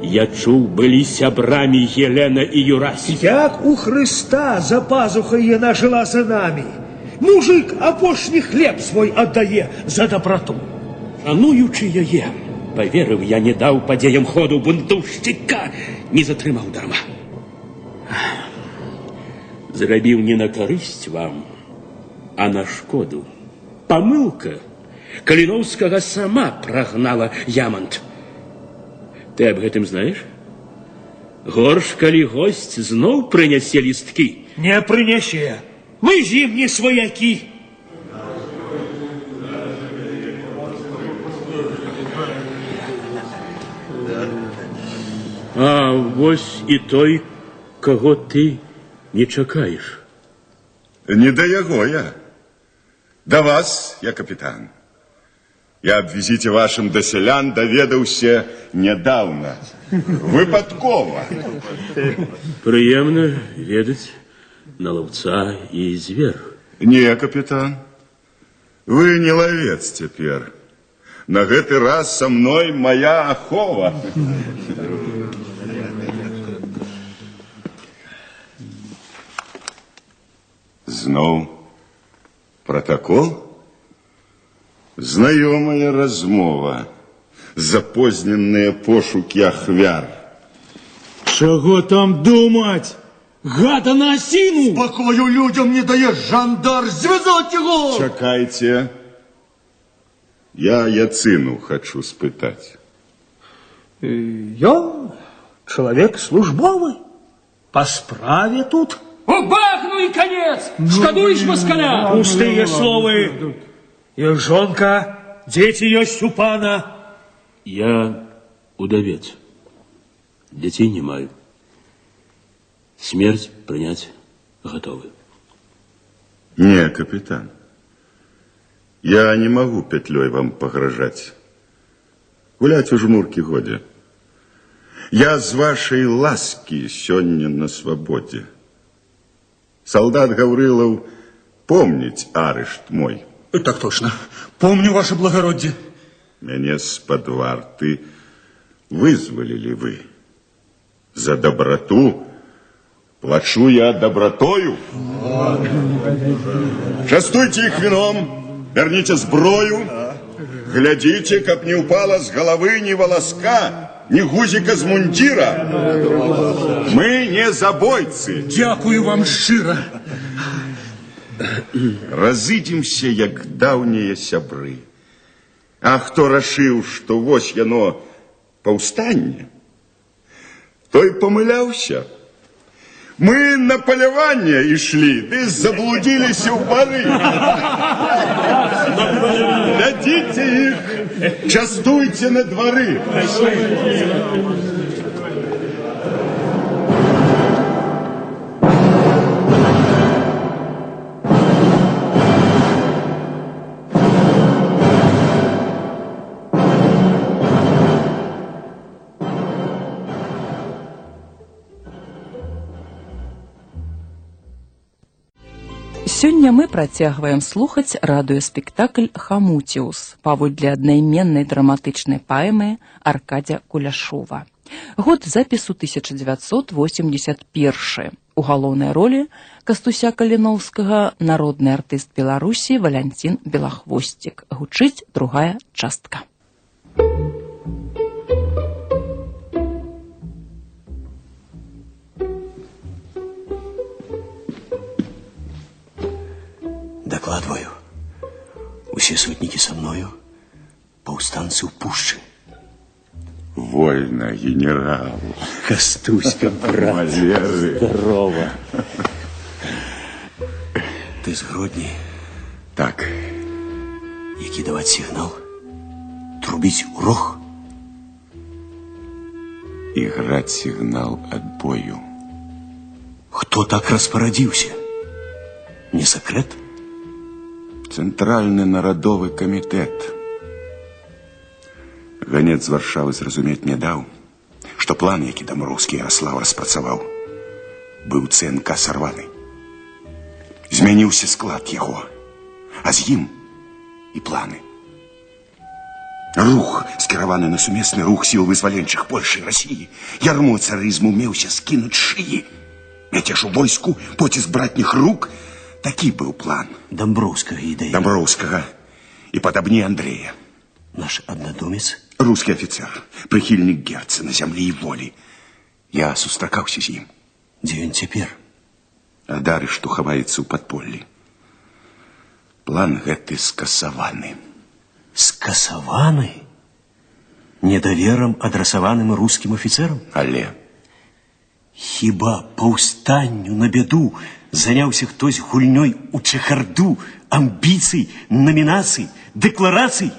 Я чуў, былі сябрамі Елена і Юрась. Як у Хрыста за пазухай яна жыла за намі. Мужык апошні хлеб свой аддае за дабрату. Шануючы яе, паверыў я, не даў падзеям ходу, бунтаўшчыка не затрымаў дарма. Зрабіў не на карысць вам, а на шкоду. Памылка Каліноўскага сама прагнала Ямант. Ты аб гэтым знаеш? Горш, калі госць зноў прынясе лісткі. Не прынясе. Мы з ім не сваякі. А вось і той, каго ты не чакаеш. Не да яго я. Да вас я капітан. Я аб візіце вашым да сялян даведаўся нядаўна. Выпадкова. Прыемна ведаць на лаўца і звер. Не, капітан. Вы не лавец цяпер. На гэты раз са мной мая ахова. Зноў протакол? Знаёмая размова. Запозненыя пошукі ахвяр. Чаго там думаць? Гада на асіну! Спакою людям не дае жандар, звязаць яго! Чакайце. Я Яцыну хачу спытаць. Ён чалавек службовы. Па справе тут. У багну і канец! Шкадуеш маскаля? Пустыя словы. Ёсць жонка, дзеці ёсць у пана. Я удавец. Дзяцей не маю. Смерць прыняць гатовы. Не, капітан. Я не магу пятлёй вам пагражаць. Гуляць у жмуркі годзе. Я з вашай ласкі сёння на свабодзе. Салдат Гаўрылаў помніць арышт мой. Так точно. Помню, ваше благородие. Мяне з-пад варты вызвалілі вы. За дабрату плачу я дабратою. Частуйце іх віном, вярніце зброю, глядзіце, каб не ўпала з галавы ні валаска, ні гузіка з мундзіра. Мы не забойцы. Дзякую вам шчыра. Разыдземся, як даўнія сябры. А хто рашыў, што вось яно паўстанне, той памыляўся. Мы на паляванне ішлі, ды заблудзіліся ў бары. Глядзіце іх, частуйце на двары. Сёння мы працягваем слухаць радыёспектакль «Хамуціус» паводле аднайменнай драматычнай паэмы Аркадзя Куляшова. Год запісу 1981. У галоўнай ролі Кастуся Каліноўскага народны артыст Беларусі Валянцін Белахвосцік. Гучыць другая частка. Докладываю. Усе сотники со мною, паўстанцы ў пушчы. Вольно, генерал. Кастуська, брат, Валеры. Здорово. Ты з Гродні? Так. Які даваць сігнал? Трубіць у рог? Іграць сігнал адбою. Хто так распарадзіўся? Не сакрэт? Цэнтральны народовы камітэт. Ганец з Варшавы зразумець не даў, што план, які Дамброўскі Яраслаў распрацаваў, быў ЦНК сарваны. Змяніўся склад яго, а з ім і планы. Рух, скіраваны на сумесны рух сіл вызваленчых Польшы і Расіі, ярмо царызму меўся скінуць шыі. Мяцеж у войску, поціск братніх рук. Такі быў план. Дамброўскага ідэя. Дамброўскага і падабні Андрэя. Наш аднадумец? Рускі афіцер, прыхільнік Герцена, зямлі і волі. Я сустракаўся з ім. Дзе ён цяпер? Ад арышту хаваецца ў падполлі. План гэты скасаваны. Скасаваны? Недаверам, адрасаваным рускім афіцэрам? Але? Хіба паўстанню на бяду заняўся хтось гульнёй у чехарду, амбіцый, намінацый, дэкларацый?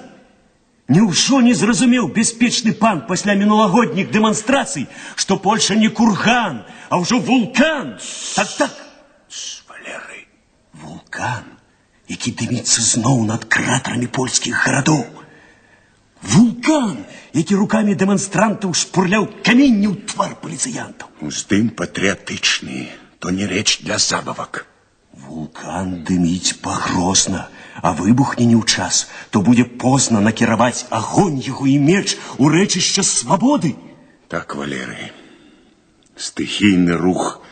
Няўжо не зразумеў бяспечны пан пасля мінулагодніх дэманстрацый, што Польша не курган, а ўжо вулкан? Так-так. Валеры. Вулкан, які дыміцца зноў над кратарамі польскіх гарадоў. Вулкан, які рукамі дэманстрантаў шпурляў каменні ў твар паліцыянтаў. Уздым патрыятычны, то не рэч для забавак. Вулкан дыміць пагрозна, а выбухне не ў час, то будзе позна накіраваць агонь яго і меч у рэчышча свабоды. Так, Валеры, стыхійны рух,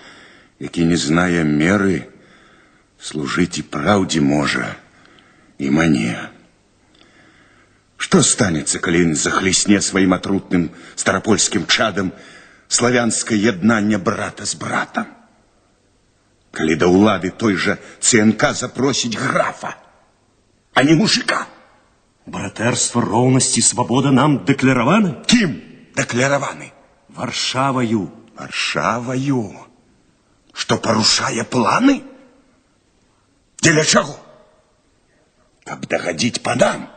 які не знае меры, служыць і праўдзе можа, і мане. Што станецца, калі ён захлесне сваім атрутным старапольскім чадам славянскае яднанне брата з братам? Калі да ўлады той жа ЦНК запросіць графа, а не мужика? Братэрства, роўнасць і свабода нам дэклараваны? Кім дэклараваны? Варшаваю. Варшаваю? Што парушае планы? Дзеля чаго? Каб дагадзіць панам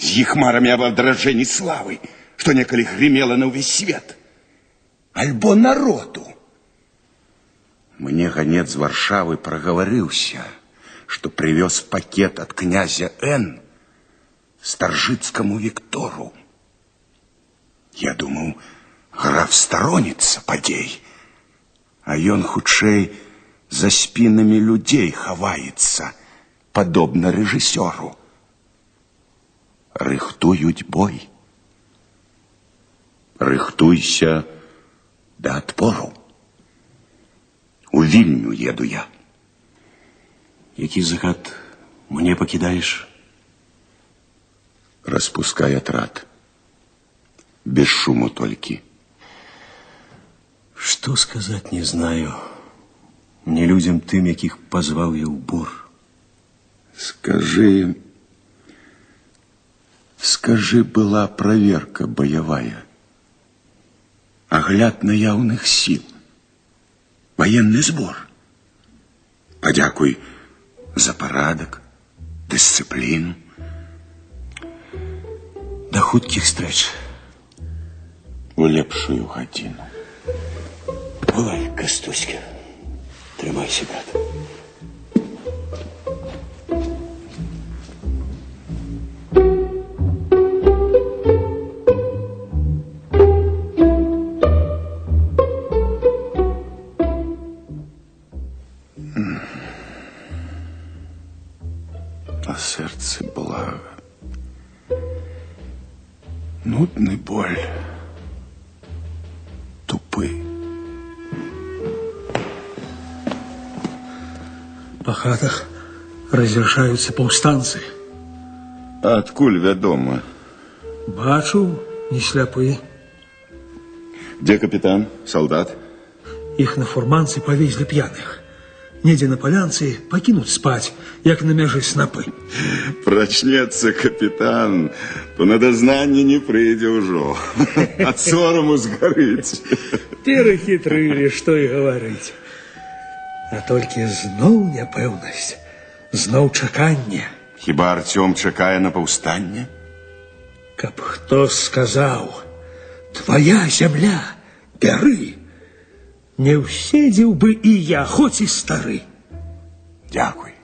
з іх марамі аб адраджэнні славы, што некалі грымела на ўвесь свет. Альбо народу. Мне ганец з Варшавы прагаварыўся, што прывёз пакет ад князя Н. Старжыцкаму Віктору. Я думаў, граф староніцца падзей, а ён хутчэй за спінамі людзей хаваецца, падобна рэжысёру. Рыхтуюць бой. Рыхтуйся да адпору. У Вільню еду я. Які загад мне пакідаеш? Распускай атрад. Без шуму толькі. Што сказаць не знаю. Не людзям тым, якіх пазваў я ў бор. Скажы, скажы, была праверка баявая. Агляд наяўных сіл. Военны сбор. Падзякуй за парадак, дысцыпліну. Да хуткіх стрэч. У лепшую гадзіну. Бывай, Кастуська. Трымайся, брат. На сэрцы блага. Нудны боль. Тупы. Па хатах разрешаюцца паўстанцы. А адкуль вядома? Бачу, не сляпы. Дзе капітан, салдат? Іх на фурманцы павезлі п'яных. Недзе на палянцы пакінуць спаць, як на мяжы снапы. Прачнецца капітан, то на дазнанне не прыйдзе ўжо. Ад сораму згарыць. Перахітрылі, што і гаварыць. А толькі зноў няпэўнасць, зноў чаканне. Хіба Арцём чакае на паўстанне? Каб хто сказаў, твая зямля, бяры. Не ўседзеў бы і я, хоць і стары. Дзякуй,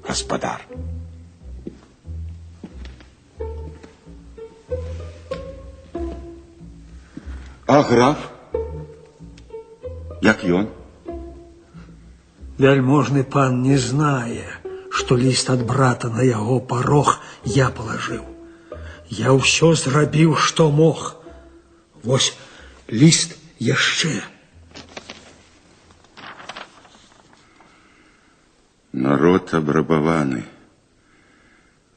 гаспадар. А граф? Як ён? Вяльможны пан не знае, што ліст ад брата на яго парог я палажыў. Я ўсё зрабіў, што мог. Вось ліст яшчэ. Народ абрабаваны.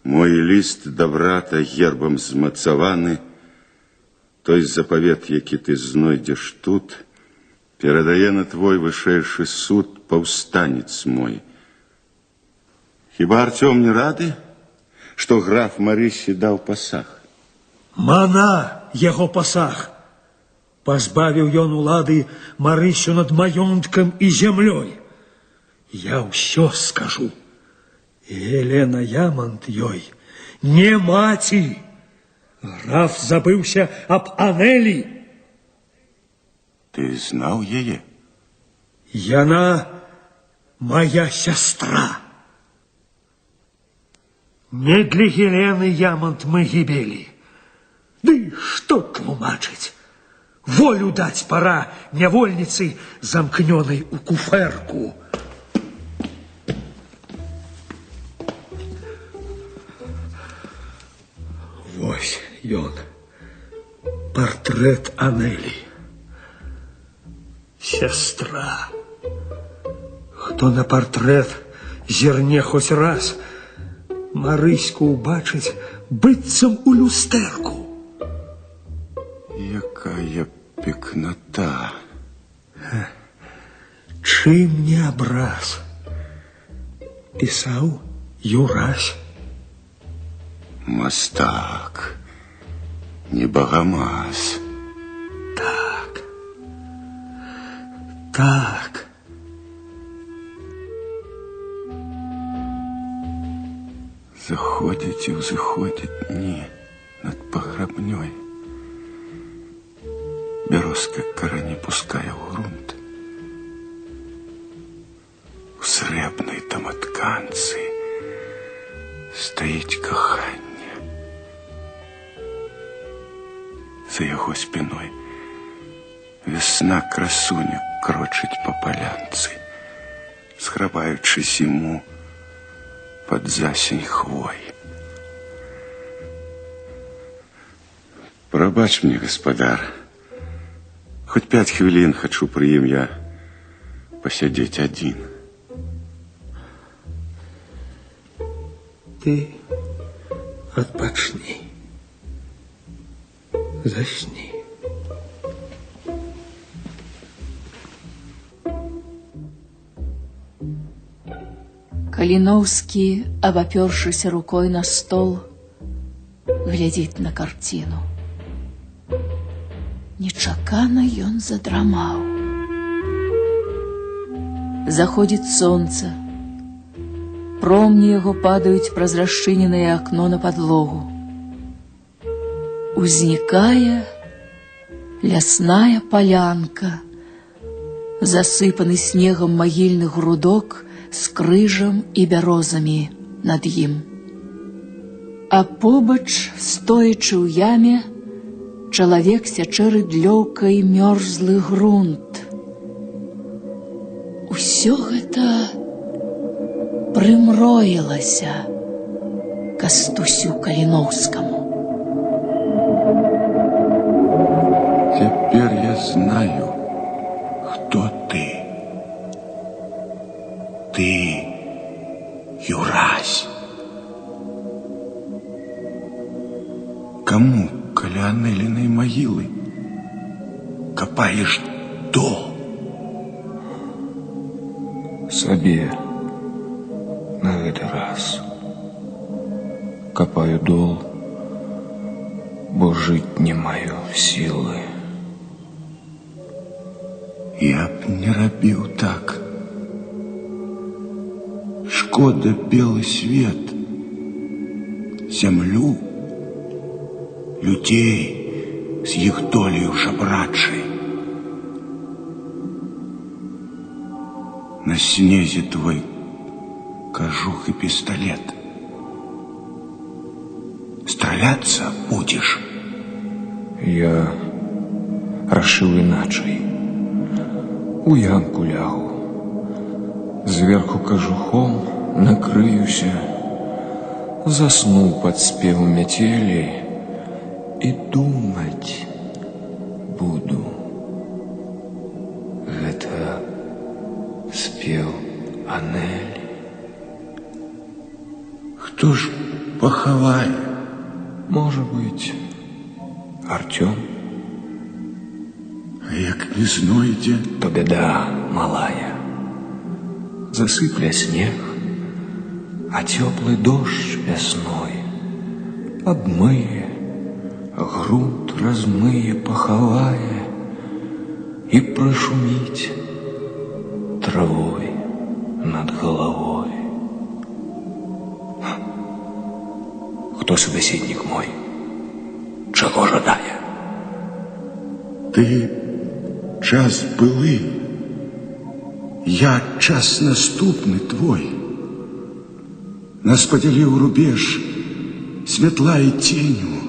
Мой ліст да брата гербам змацаваны. Той запавет, які ты знойдзеш тут, перадае на твой вышэйшы суд паўстанец мой. Хіба Арцём не рады, што граф Марысе даў пасаг? Мана яго пасаг. Пазбавіў ён улады Марысю над маёнткам і зямлёй. Я ўсё скажу. Елена Ямант ёй не маці. Граф забыўся аб Анелі. Ты знаў яе? Яна моя сястра. Не для Елены Ямант мы гібелі. Ды што тлумачыць? Волю даць пора нявольніцы, замкнёнай у куферку. Вось ён, партрэт Анелі. Сястра. Хто на партрэт зірне хоць раз, Марыську ўбачыць быццам у люстэрку. Якая пекнота. Чым не абраз? Пісаў Юрась. Мастак, не багамаз. Так, так. Заходзяць і ўзыходзяць дні над паграбнёй. Бярозка карані пускае ў грунт. У срэбнай даматканцы стаіць каханне. За яго спіной вясна красуня крочыць па палянцы, схаваючы зіму пад засень хвой. Прабач мне, гаспадар, хоць 5 хвілін хачу пры ім я пасядзець адзін. Ты адпачні, засні. Каліноўскі, абапёршыся рукой на стол, глядзіць на карціну. Нечакана ён задрамаў. Заходзіць сонца. Промні яго падаюць праз расчыненае акно на падлогу. Узнікае лясная палянка, засыпаны снегам магільны грудок з крыжам і бярозамі над ім. А побач, стоячы ў яме, чалавек сячэ рыдлёўкай мёрзлы грунт. Усё гэта прымроілася Кастусю Каліноўскаму. Цяпер я знаю, хто ты. Ты, Юрась. Каму каля Анелінай магілы капаеш дол? Сабе на гэты раз капаю дол, бо жыць не маю сілы. Я б не рабіў так. Шкода белы свет, зямлю, людзей з іх долею жабрачай. На снезе твой кажух і пісталет. Страляцца будзеш? Я рашыў іначай. У ямку лягу. Зверху кажухом накрыюся, засну пад спеў мяцелі і думаць буду. Гэта спеў Анелі. Хто ж пахавае? Можа быць, Арцём. А як не знойдзе, то бяда малая. Засыпле снег, А цёплы дождж вясной абмые, грунт размые, пахавае і прашуміць травой над галавой. Хто собеседник мой? Чаго жадае? Ты час былы, я час наступны твой. Нас падзяліў рубеж святла і ценю.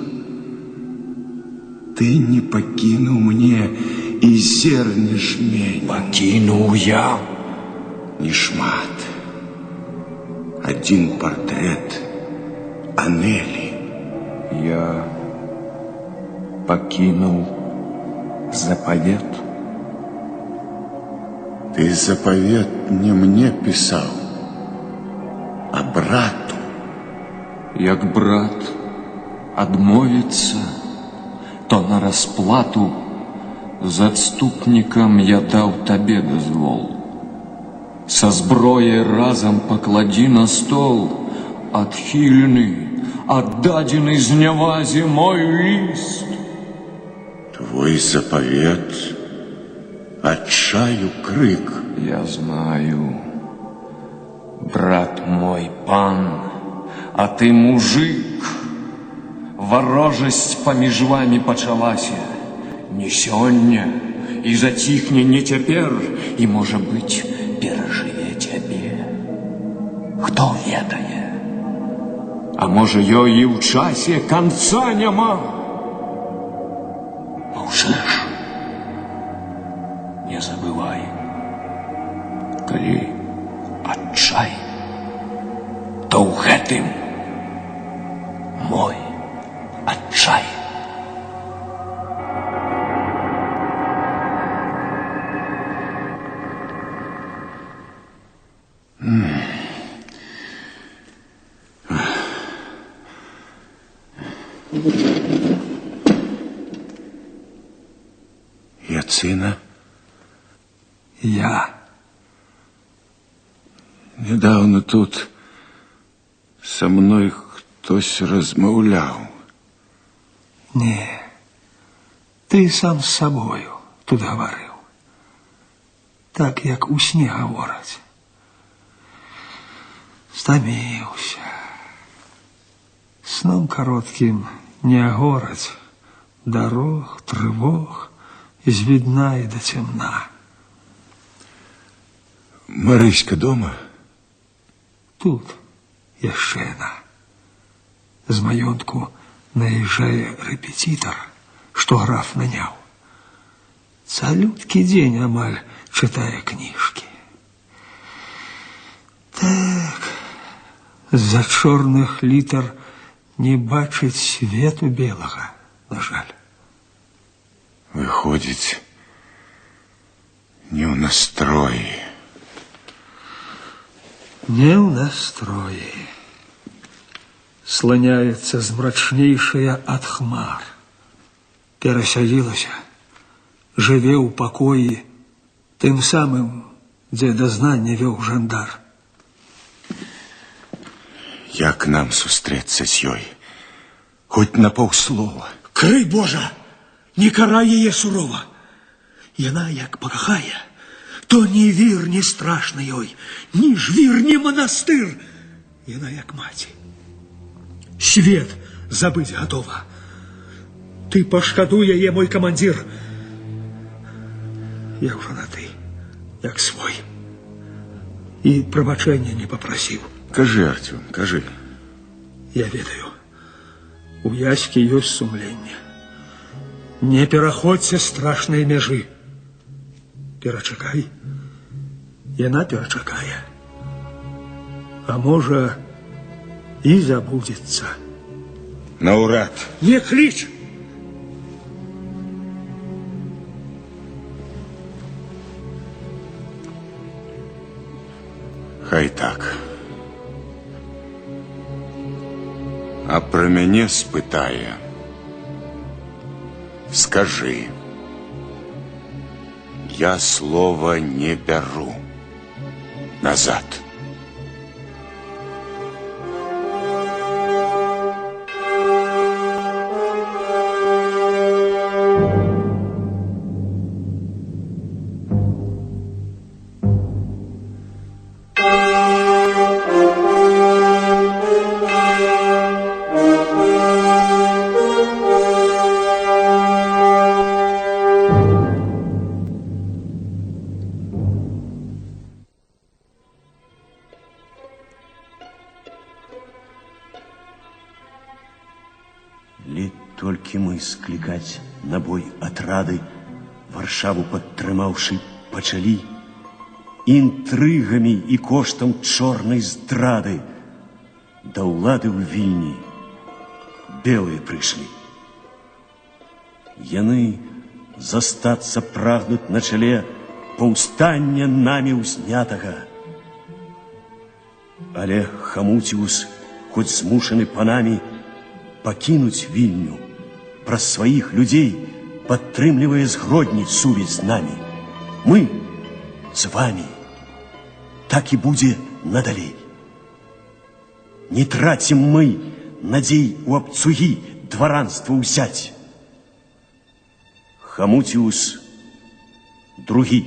Ты не пакінуў мне і зерне жмень. Пакінуў я. Не шмат. Адзін партрэт Анелі. Я пакінуў запавет. Ты запавет не мне пісаў, а брату. Як брат адмовіцца, то на расплату з адступнікам я даў табе дазвол. Са зброяй разам пакладзі на стол адхілены, аддадзены знявазе мой ліст. Твой запавет адчаю крык. Я знаю, брат мой пан, а ты мужик. Варожасць паміж вамі пачалася не сёння і заціхне не цяпер, і, можа быць, перажыве цябе. Хто ведае? А можа, ёй і ў часе канца няма? Маўчыш? Не забывай, калі адчай, то ў гэтым мой адчай. Яцына? Я. Нядаўна тут са мной хтось размаўляў. Не, ты сам з сабою тут гаварыў. Так, як у сне гавораць. Стаміўся. Сном кароткім не агораць дарог, трывог, з відна і да цемна. Марыська дома? Тут яшчэ яна. З маёнтку наезжае рэпетытар, што граф наняў. Цалюткі дзень амаль чытае кніжкі. Так, з-за чорных літар не бачыць свету белага, на жаль. Выходзіць, не ў настроі. Не ў настроі. Сланяецца змрачнейшая ад хмар. Перасялілася, жыве ў пакоі, тым самым, дзе дазнанне вёў жандар. Як нам сустрэцца з ёй? Хоць на паўслова. Крый Божа, не карай яе сурова. Яна як пакахае, то ні вір не страшны ёй, ні жвір, ні манастыр. Яна як маці. Свет забыць гатова. Ты пашкадуй яе, мой камандзір. Я ўжо на ты, як свой. І прабачэння не папрасіў. Кажы, Арцём, кажы. Я ведаю, у Яські ёсць сумленне. Не пераходзьце страшнай мяжы. Перачакай. Яна перачакае. А можа, і забудзецца. Наўрад. Не кліч! Хай так. А пра мяне спытае. Скажы, я слова не бяру назад. Толькі мы склікаць на бой атрады, Варшаву падтрымаўшы, пачалі інтрыгамі і коштам чорнай здрады. Да ўлады ў Вільні белыя прыйшлі. Яны застацца прагнуць на чале паўстання намі ўзнятага. Але Хамуціус, хоць змушаны панамі пакінуць Вільню, праз сваіх людзей падтрымлівае з Гродні сувязь з намі. Мы з вамі. Так і будзе надалей. Не трацім мы надзей у абцугі дваранства ўзяць. Хамуціус другі.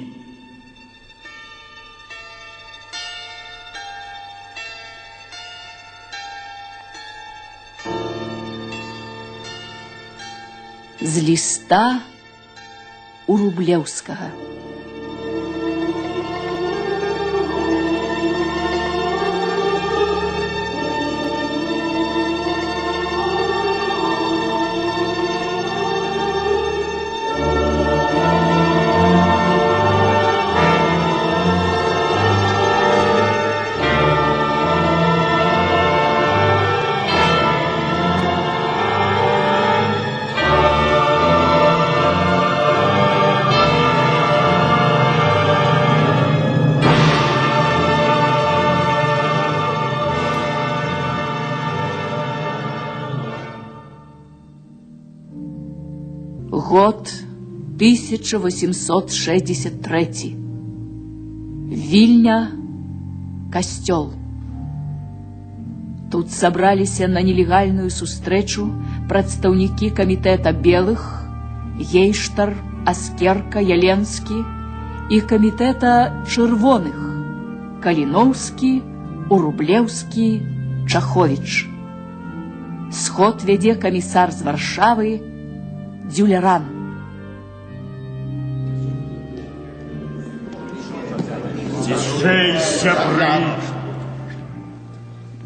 З ліста Урублеўскага. Год 1863. Вільня, касцёл. Тут сабраліся на нелегальную сустрэчу прадстаўнікі камітэта белых, Гейштар, Аскерка, Яленскі і камітэта чырвоных, Каліноўскі, Урублеўскі, Чаховіч. Сход вядзе камісар з Варшавы Дзюляран. Цішэй, сябры!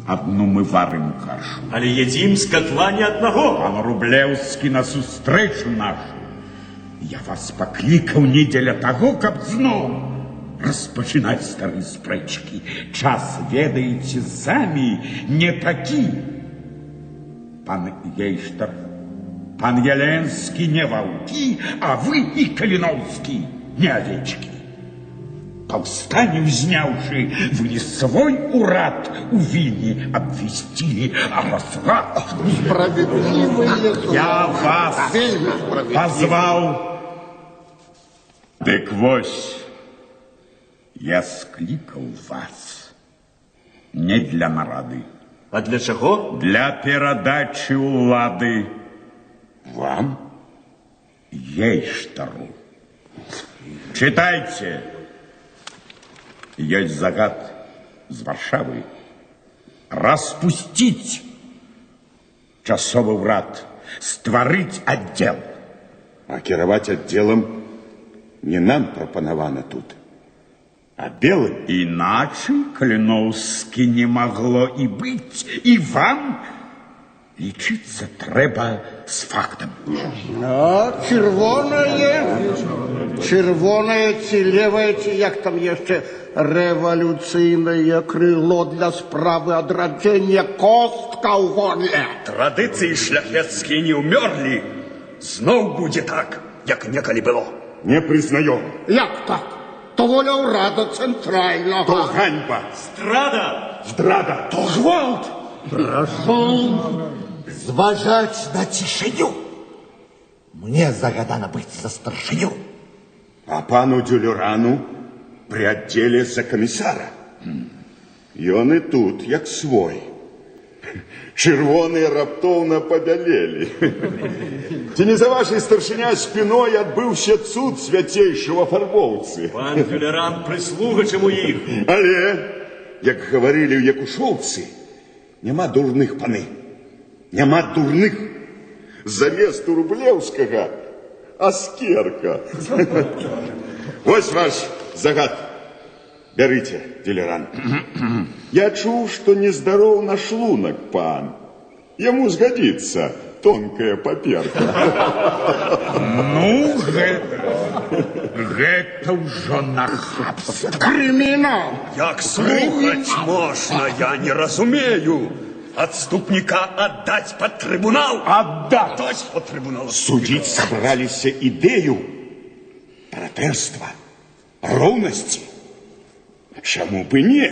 Адну мы варым кашу. Але едзім з катла не аднаго. Пан Рублеўскі на сустрэчу нашу. Я вас паклікаў не дзеля таго, каб зноў распачынаць стары спрэчкі. Час, ведаеце, самі не такі. Пан Гейштар, пан Яленскі не ваўкі, а вы і Каліноўскі не авечкі. Паўстанне ўзняўшы, вы не свой урад у Вільні абвясцілі, а разрад. Справядлівыя Я вас пазваў. Дык вось, я склікаў вас не для нарады. А для чаго? Для перадачы ўлады вам, Гейштару. Чытайце. Ёсць загад з Варшавы распусціць часовы ўрад, стварыць аддзел. А кіраваць аддзелам не нам прапанавана тут, а белым. Іначай, Каліноўскі, не магло і быць, і вам лічыцца трэба з фактам. А, чырвонае ці левае, ці як там яшчэ, рэвалюцыйнае крыло для справы адраджэння, костка ў горле. Традыцыі шляхецкія не ўмёрлі. Зноў будзе так, як некалі было. Не прызнаём. Як так? То воля ўрада цэнтральнага. То ганьба. Здрада. Здрада. То гвалт. Прашу зважаць на цішыню. Мне загадана быць за старшыню. А пану Дзюлюрану пры аддзеле за камісара. Ён і тут, як свой. Чырвоныя раптоўна пабялелі. Ці не за вашай, старшыня, спіной адбыўся цуд свяцейшага фарбоўцы? Пан Дзюляран прыслуга, чым у іх. Але, як гаварылі ў Якушоўцы, няма дурных, паны. Няма дурных. Замест Урублеўскага Аскерка. Вось ваш загад. Бярыце, Дзюляран. Я чуў, што нездароў на шлунак пан. Яму згадзіцца. тонкая паперка. Ну, гэта ўжо нахабства. Крымінал! Як слухаць можна, я не разумею. Адступніка аддаць пад трыбунал. Аддаць! Пад трыбунал. Судзіць сабраліся ідэю братэрства, роўнасці. Чаму б і не?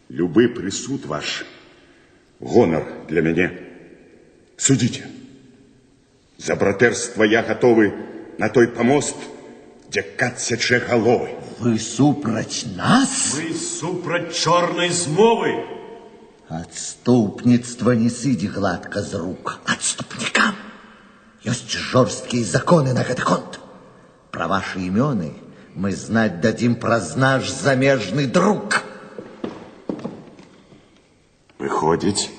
Любы прысуд ваш гонар для мяне. Судзіце. За братэрства я гатовы на той памост, дзе кат сячэ галовы. Вы супраць нас? Мы супраць чорнай змовы. Адступніцтва не сыдзе гладка з рук. Адступнікам ёсць жорсткія законы на гэты конт. Пра вашы імёны мы знаць дадзім праз наш замежны друк. Выходзіць,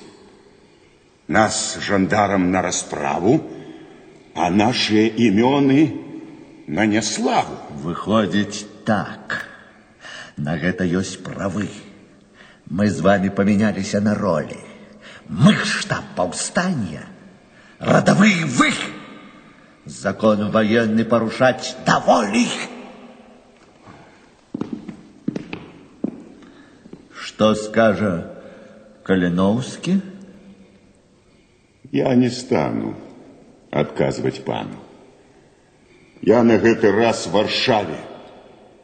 нас жандарам на расправу, а нашыя імёны на няславу. Выходзіць так. На гэта ёсць правы. Мы з вами памяняліся на ролі. Мы штаб паўстання, радавыя вы. Закон ваенны парушаць даволі. Што скажа Каліноўскі? Я не стану адказваць пану. Я на гэты раз Варшаве,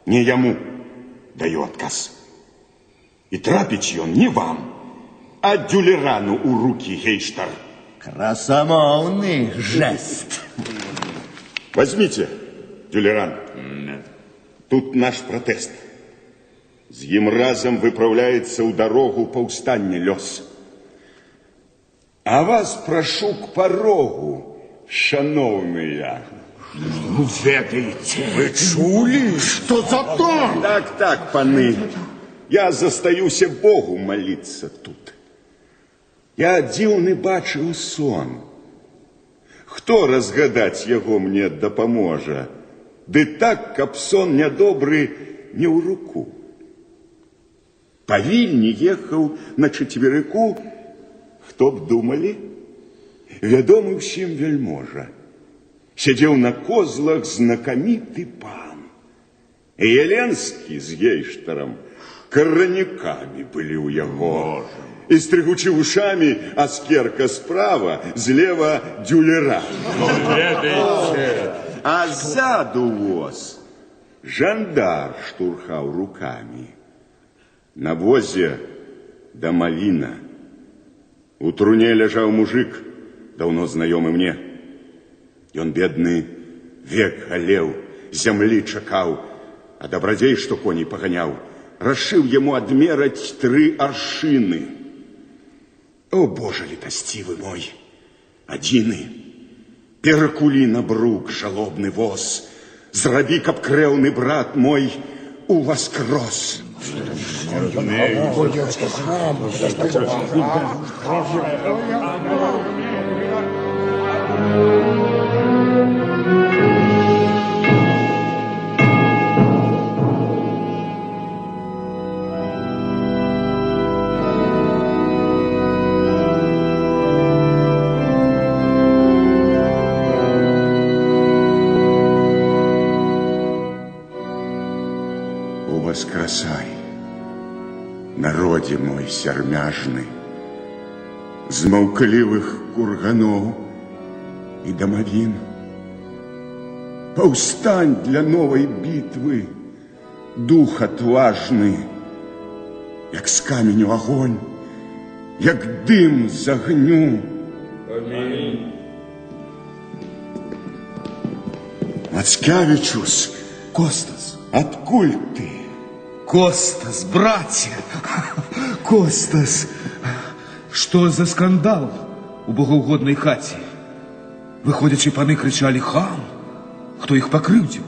не яму даю адказ. І трапіць ён не вам, а Дюлерану ў рукі, гейштар. Красамоўны жест. Возьмите, Дюлеран. Тут наш пратэст. З ім разам выпраўляецца ў дарогу паўстанне лёс. А вас прашу к парогу, шаноўныя. Ну, ведаеце. Вы чулі? Што за тон? Так, так, паны. Я застаюся Богу маліцца тут. Я дзіўны бачыў сон. Хто разгадаць яго мне дапаможа? Ды так, каб сон нядобры не ў руку. Па Вільні ехаў на чацверыку, хто б думалі, вядомы ўсім вяльможа. Сядзеў на козлах знакаміты пан. Еленскі з гейштарам каранікамі былі ў яго. І стрыгучы вушамі, Аскерка справа, злева Дюлеран. А ззаду воз жандар штурхаў рукамі. На возе дамавіна. У труне ляжаў мужык, даўно знаёмы мне. Ён, бедны, век галеў, зямлі чакаў, а дабрадзей, што коней паганяў, рашыў яму адмераць 3 аршыны. О, Божа літасцівы мой, адзіны, перакулі на брук жалобны воз, зрабі, каб крэўны брат мой уваскрос. Уваскрасай, народе мой сярмяжны, з маўклівых курганоў і дамавін. Паўстань для новай бітвы, дух отважны, як з каменю агонь, як дым з агню. Амінь. Мацкявічус! Костас! Адкуль ты? Костас, браце! Костас! Што за скандал у богаўгоднай хаце? Выходзячы, паны крычалі «Хам!» Хто іх пакрыўдзіў?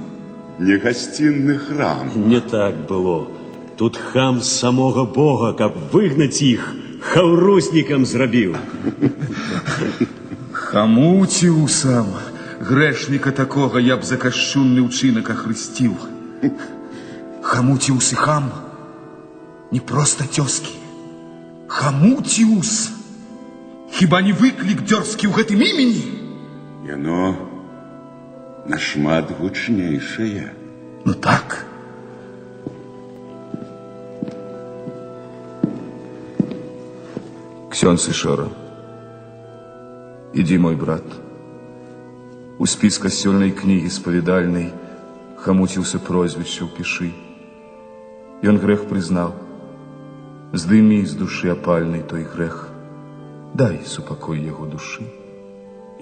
Не гасцінны храм. Не так было. Тут хам самога Бога, каб выгнаць іх, хаўруснікам зрабіў. Хамуціусам, грэшніка такога я б за кашчунны ўчынак ахрысціў. Хамуціус і хам не проста цёзкі. Хамуціус Хіба не выклік дзёрзкі ў гэтым імені? Яно нашмат гучнейшае. Ну так. Ксёндз Ишора, ідзі, мой брат. У спіс касцёльнай кнігі спавядальнай Хамуціўса прозвішча ўпішы. Ён грэх прызнаў. Здымі з душы апальнай той грэх. Дай супакой яго душы.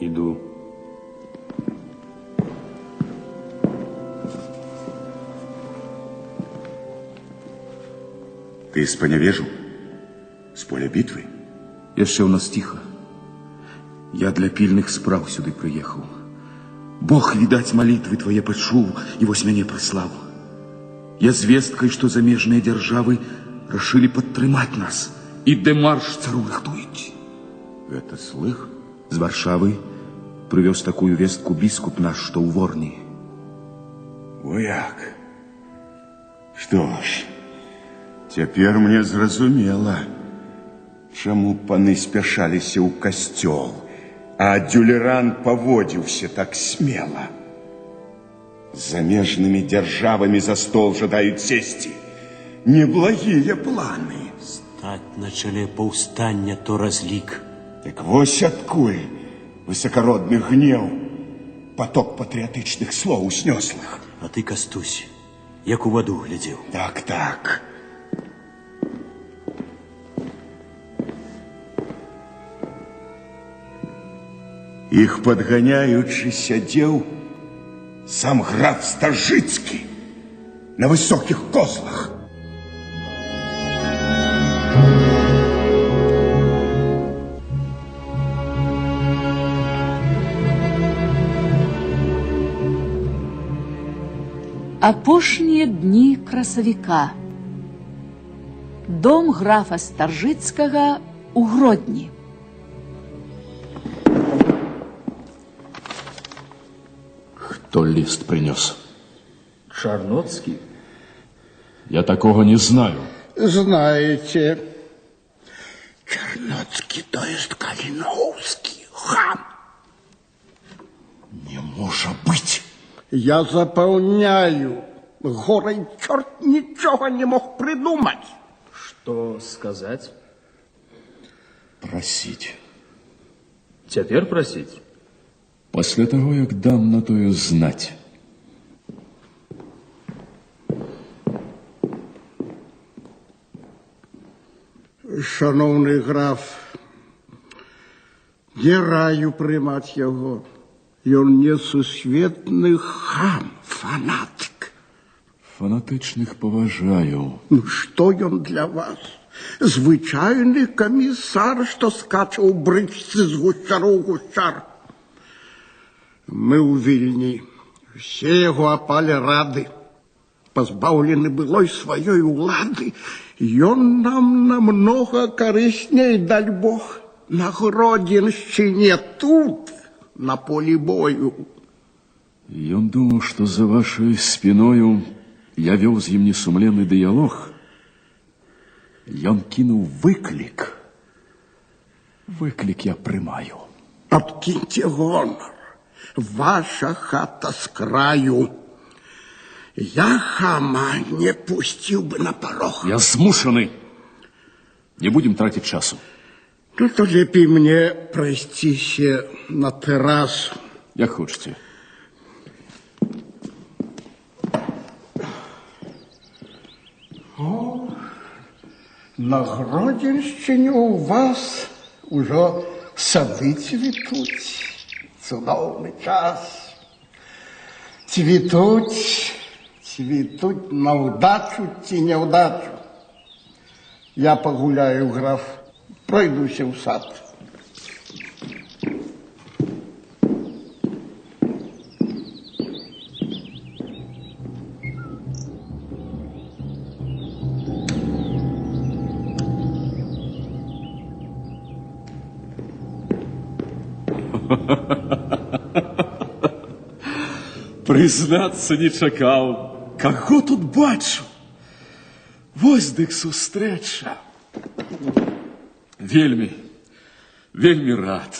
Іду. Ты з Панявежу? З поля бітвы? Яшчэ ў нас ціха. Я для пільных спраў сюды прыехаў. Бог, відаць, малітвы твае пачуў і вось мяне прыслаў. Я звесткай, што замежныя дзяржавы рашылі падтрымаць нас і дэмарш цару рыхтуюць. Гэта слых? З Варшавы прывёз такую вестку біскуп наш, што ў Ворні. О як? Што ж, цяпер мне зразумела, чаму паны спяшаліся ў касцёл, а Дюлеран паводзіўся так смела. З замежнымі дзяржавамі за стол жадаюць сесці. Неблагія планы. Стаць на чале паўстання то разлік. Так вось адкуль высакародны гнеў, поток патрыятычных слоў уснёслых. А ты, Кастусь, як у ваду глядзеў. Так, так. Іх падганяючы сядзеў сам граф Стажыцкі на высокіх козлах. Апошнія дні красавіка. Дом графа Старжыцкага ў Гродні. Хто ліст прынёс? Чарноцкі. Я такога не знаю. Знаете, Чарноцкі, то есть Каліноўскі, хам. Не можа быць. Я запаўняю. Гора і чорт нічога не мог прыдумаць. Што сказаць? Прасіць. Цяпер прасіць? Пасля таго, як дам на тое знаць. Шаноўны граф, не раю прымаць яго. Ён несусветны хам, фанатык. Фанатычных паважаю. Ну, што ён для вас? Звычайны камісар, што скача ў брычцы з гушчару ў гушчар. Мы ў Вільні. Усе яго апалі рады. Пазбаўлены былой сваёй улады. Ён нам намнога карысней, даль Бог, на Гродзеншчыне тут, на полі бою. Ён думаў, што за вашай спіною я вёў з ім несумленны дыялог. Ён кінуў выклік. Выклік я прымаю. Адкіньце гонар. Ваша хата з краю. Я хама не пусціў бы на парог. Я змушаны. Не будем траціць часу. Ну, то лепей мне прайсціся на тэрасу. Як хочаце. О, на Гродзеншчыне у вас ужо сады цвітуць. Цудоўны час. Цвітуць, цвітуць на ўдачу ці няўдачу. Я пагуляю, граф, пройдуся ў сад. Прызнацца, не чакаў. Каго тут бачу? Вось дык сустрэча. Вельмі, Вельмі рад.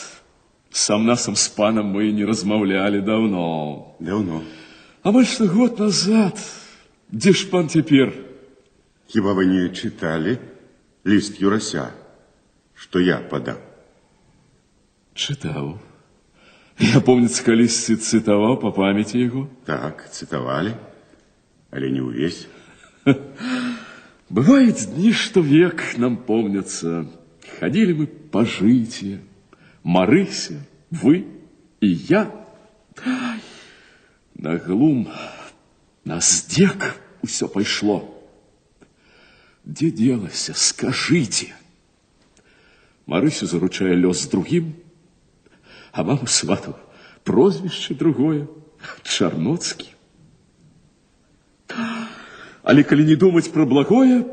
Сам насам з панам мы не размаўлялі даўно. Даўно. Амаль што год назад. Дзе ж пан цяпер? Хіба вы не чыталі ліст Юрася, што я падаў? Чытаў. Я, помніцца, калісьці цытаваў па памяці яго. Так, цытавалі, але не ўвесь. Бываюць дні, што век нам помняцца. Хадзілі мы па жыце, Марыся, вы і я. Ай, на глум, на здзек усё пайшло. Дзе делася, скажыце? Марысю заручае лёс з другім, а маму свату прозвішча другое, Чарноцкі. Але калі не думаць пра благое,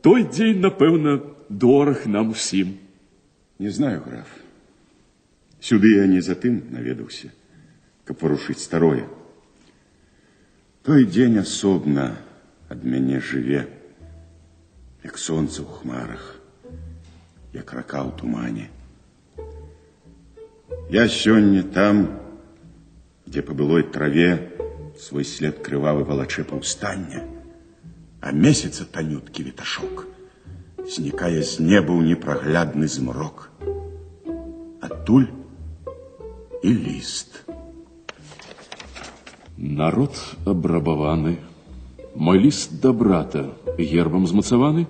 той дзень, напэўна, дораг нам усім. Не знаю, граф. Сюды я не за тым наведаўся, каб варушыць старое. Той дзень асобна ад мяне жыве, як сонца ў хмарах, як рака ў тумане. Я сёння там, дзе па былой траве свой след крывавы валачэ паўстання, а месяца танюткі віташок знікае з неба ў непраглядны змрок. Адтуль і ліст. Народ абрабаваны, мой ліст да брата гербам змацаваны,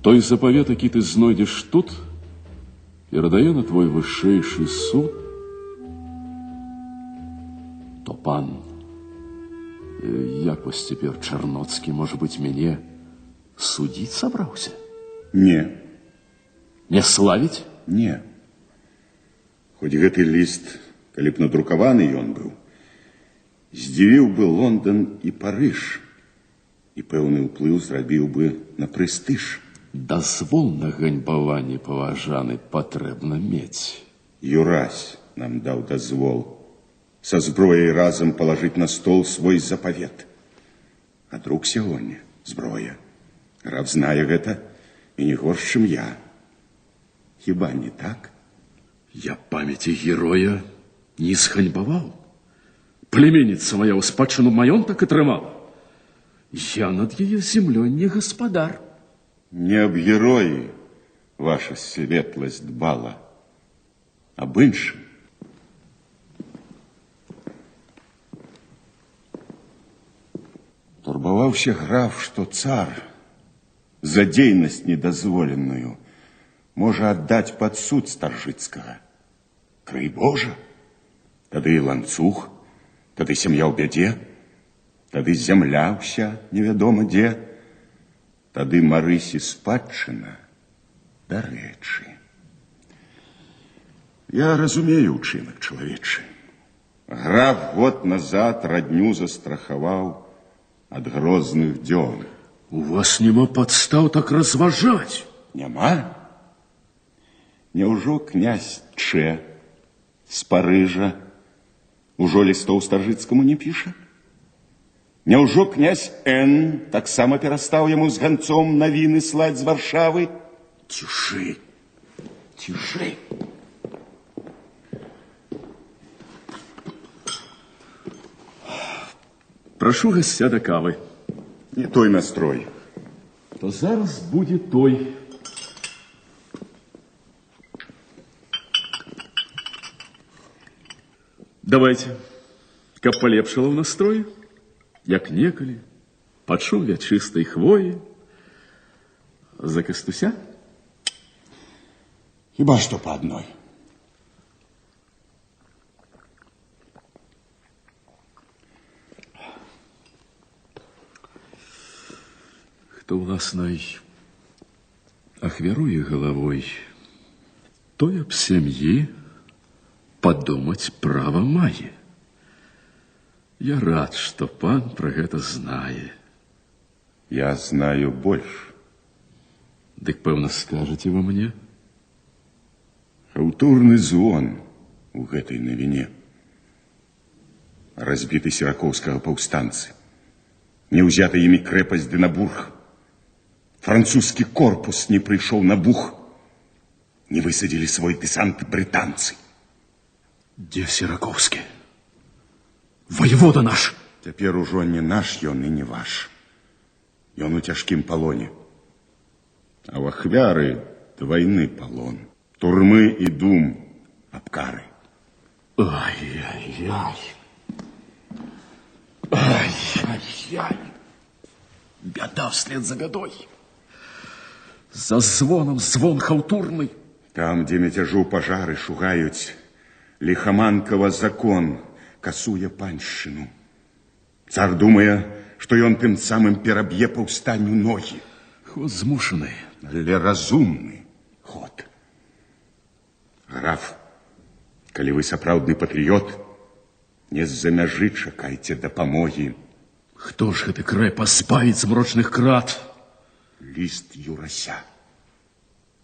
той запавет, які ты знойдзеш тут, перадае на твой вышэйшы суд, то пан, як вось цяпер Чарноцкі, можа быць, мяне судзіць сабраўся? Не. Не славіць? Не. Хоць гэты ліст, калі б надрукаваны ён быў, здзівіў бы Лондон і Парыж, і пэўны ўплыў зрабіў бы на прэстыж. Дазвол на ганьбаванне паважаны патрэбна мець. Юрась нам даў дазвол са зброяй разам палажыць на стол свой запавет. А друг сягоння зброя. Граф знае гэта і не горш, чым я. Хіба не так? Я памяці героя не зганьбаваў. Племенніца моя ў спадчыну маёнтак атрымала. Я над яе землёй не гаспадар. Не аб героі ваша светласць дбала, аб іншым. Турбаваўся граф, што цар за дзейнасць недазволеную можа аддаць пад суд Старжыцкага. Крый Божа, тады і ланцуг, тады сям'я ў бядзе, тады зямля ўся невядома дзе, тады Марысі спадчына дарэчы. Я разумею ўчынак чалавечы. Граф год назад радню застрахаваў ад грозных дзён. У вас няма падстаў так разважаць. Няма? Няўжо князь Чэ з Парыжа ужо лістоў Старжыцкаму не піша? Няўжо князь Н таксама перастаў яму з ганцом навіны слаць з Варшавы? Цішэй, цішэй. Прашу гасця да кавы. Не той настрой. То зараз будзе той. Давайте, каб палепшала ў настроі, як некалі, пачуў я чыстай хвоі за Кастуся. Хіба што па адной. Хто ўласнай ахвяруе галавой, той аб сям'і падумаць права мае. Я рад, што пан пра гэта знае. Я знаю больш. Дык, пэўна, скажаце вы мне? Хаўтурны звон у гэтай навіне. Разбіты серакоўскага паўстанцы. Не ўзята імі крэпасць Дынабург. Французскі корпус не прыйшоў на Буг. Не высадзілі свой дэсант брытанцы. Дзе Сераковскі? Ваявода наш! Цяпер ужо не наш ён і не ваш. Ён у цяжкім палоне. А ў ахвяры двайны палон. Турмы і дум аб кары. Ай-яй-яй. Ай-яй-яй. Бяда вслед за бядой. За звоном звон хаўтурны. Там, дзе мяцяжу пажары шугаюць, ліхаманкава закон касуе паншчыну. Цар думае, што ён тым самым пераб'е паўстанню ногі. Ход змушаны. Але разумны ход. Граф, калі вы сапраўдны патрыёт, не з-за мяжы чакайце дапамогі. Хто ж гэты край пазбавіць змрочных крат? Ліст Юрася.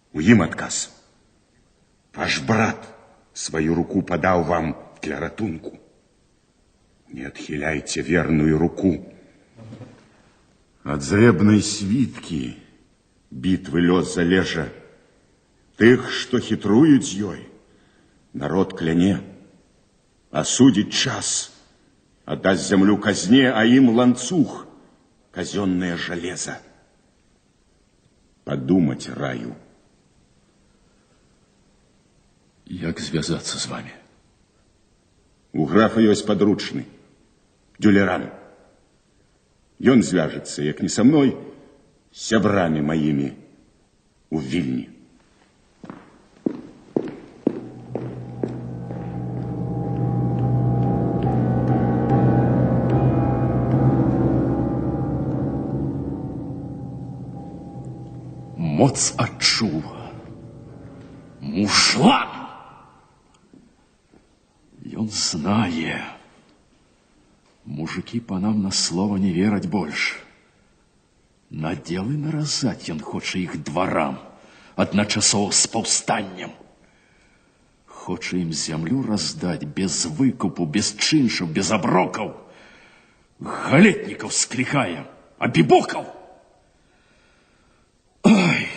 У ім адказ. Ваш брат сваю руку падаў вам для ратунку. Не адхіляйце верную руку. Ад зрэбнай світкі бітвы лёс залежа. Тых, што хітруюць з ёй, народ кляне, асудзіць час, аддасць зямлю казне, а ім ланцуг, казённае жалеза. Падумаць раю. Як звязацца з вамі? У графа ёсць падручны, Дюлеран. Ён звяжацца, як не са мной, з сябрамі маімі у Вільні. Моц адчуў. Мужлан! Ён знае. Мужыкі панам на слова не вераць больш. Наделы наразаць ён хоча іх дварам, адначасова з паўстаннем. Хоча ім зямлю раздаць без выкупу, без чыншаў, без аброкаў. Галетнікаў склікае, абібокаў. Ай!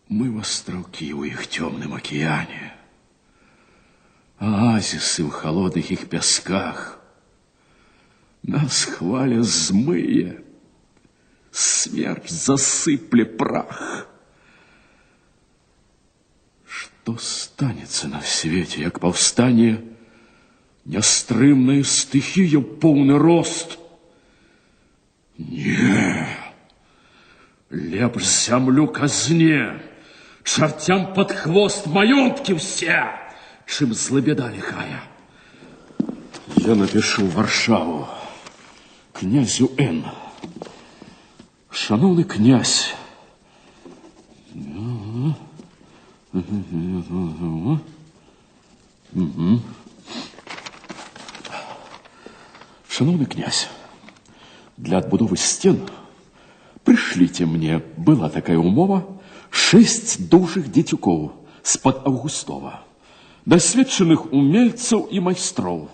Мы вастраўкі ў іх цёмным акіяне. Аазісы ў халодных іх пясках. Нас хваля змые, смерч засыпле прах. Што станецца на свеце, як паўстане нястрымная стыхія ў поўны рост? Не, лепш зямлю казне, чарцям пад хвост маёнткі ўсе, чым злабеда ліхая. Я напишу в Варшаву князю Н. Шановны князь, Шановны князь, для адбудовы сцен прышліце мне, была такая умова, 6 дужых дзецюкоў з-пад Аўгустова, дасведчаных умельцаў і майстроў,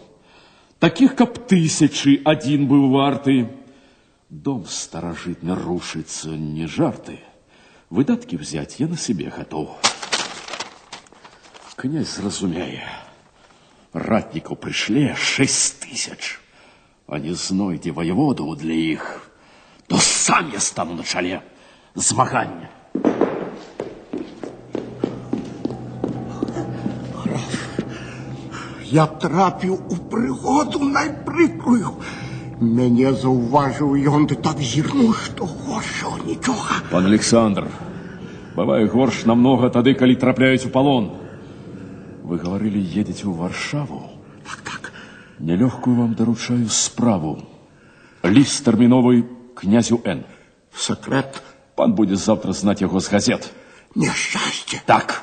такіх, каб 1001 быў варты. Дом старажытны рушыцца, не жарты. Выдаткі взять я на сябе гатоў. Князь зразумее, ратнікаў прышле 6000, а не знойдзе ваяводу для іх, то сам я стану на чале змагання. Я трапіў у прыгоду найпрыкрую. Мяне заўважыў ён ды так зірнуў, што горшого нічога. Пан Александр, бывае горш намнога тады, калі трапляюць у палон. Вы гаварылі, едзеце ў Варшаву? Так, так. Нялёгкую вам даручаю справу. Ліст тэрміновы князю Н. Сакрэт. Пан будзе заўтра знаць яго з газет. Няшчасце. Так.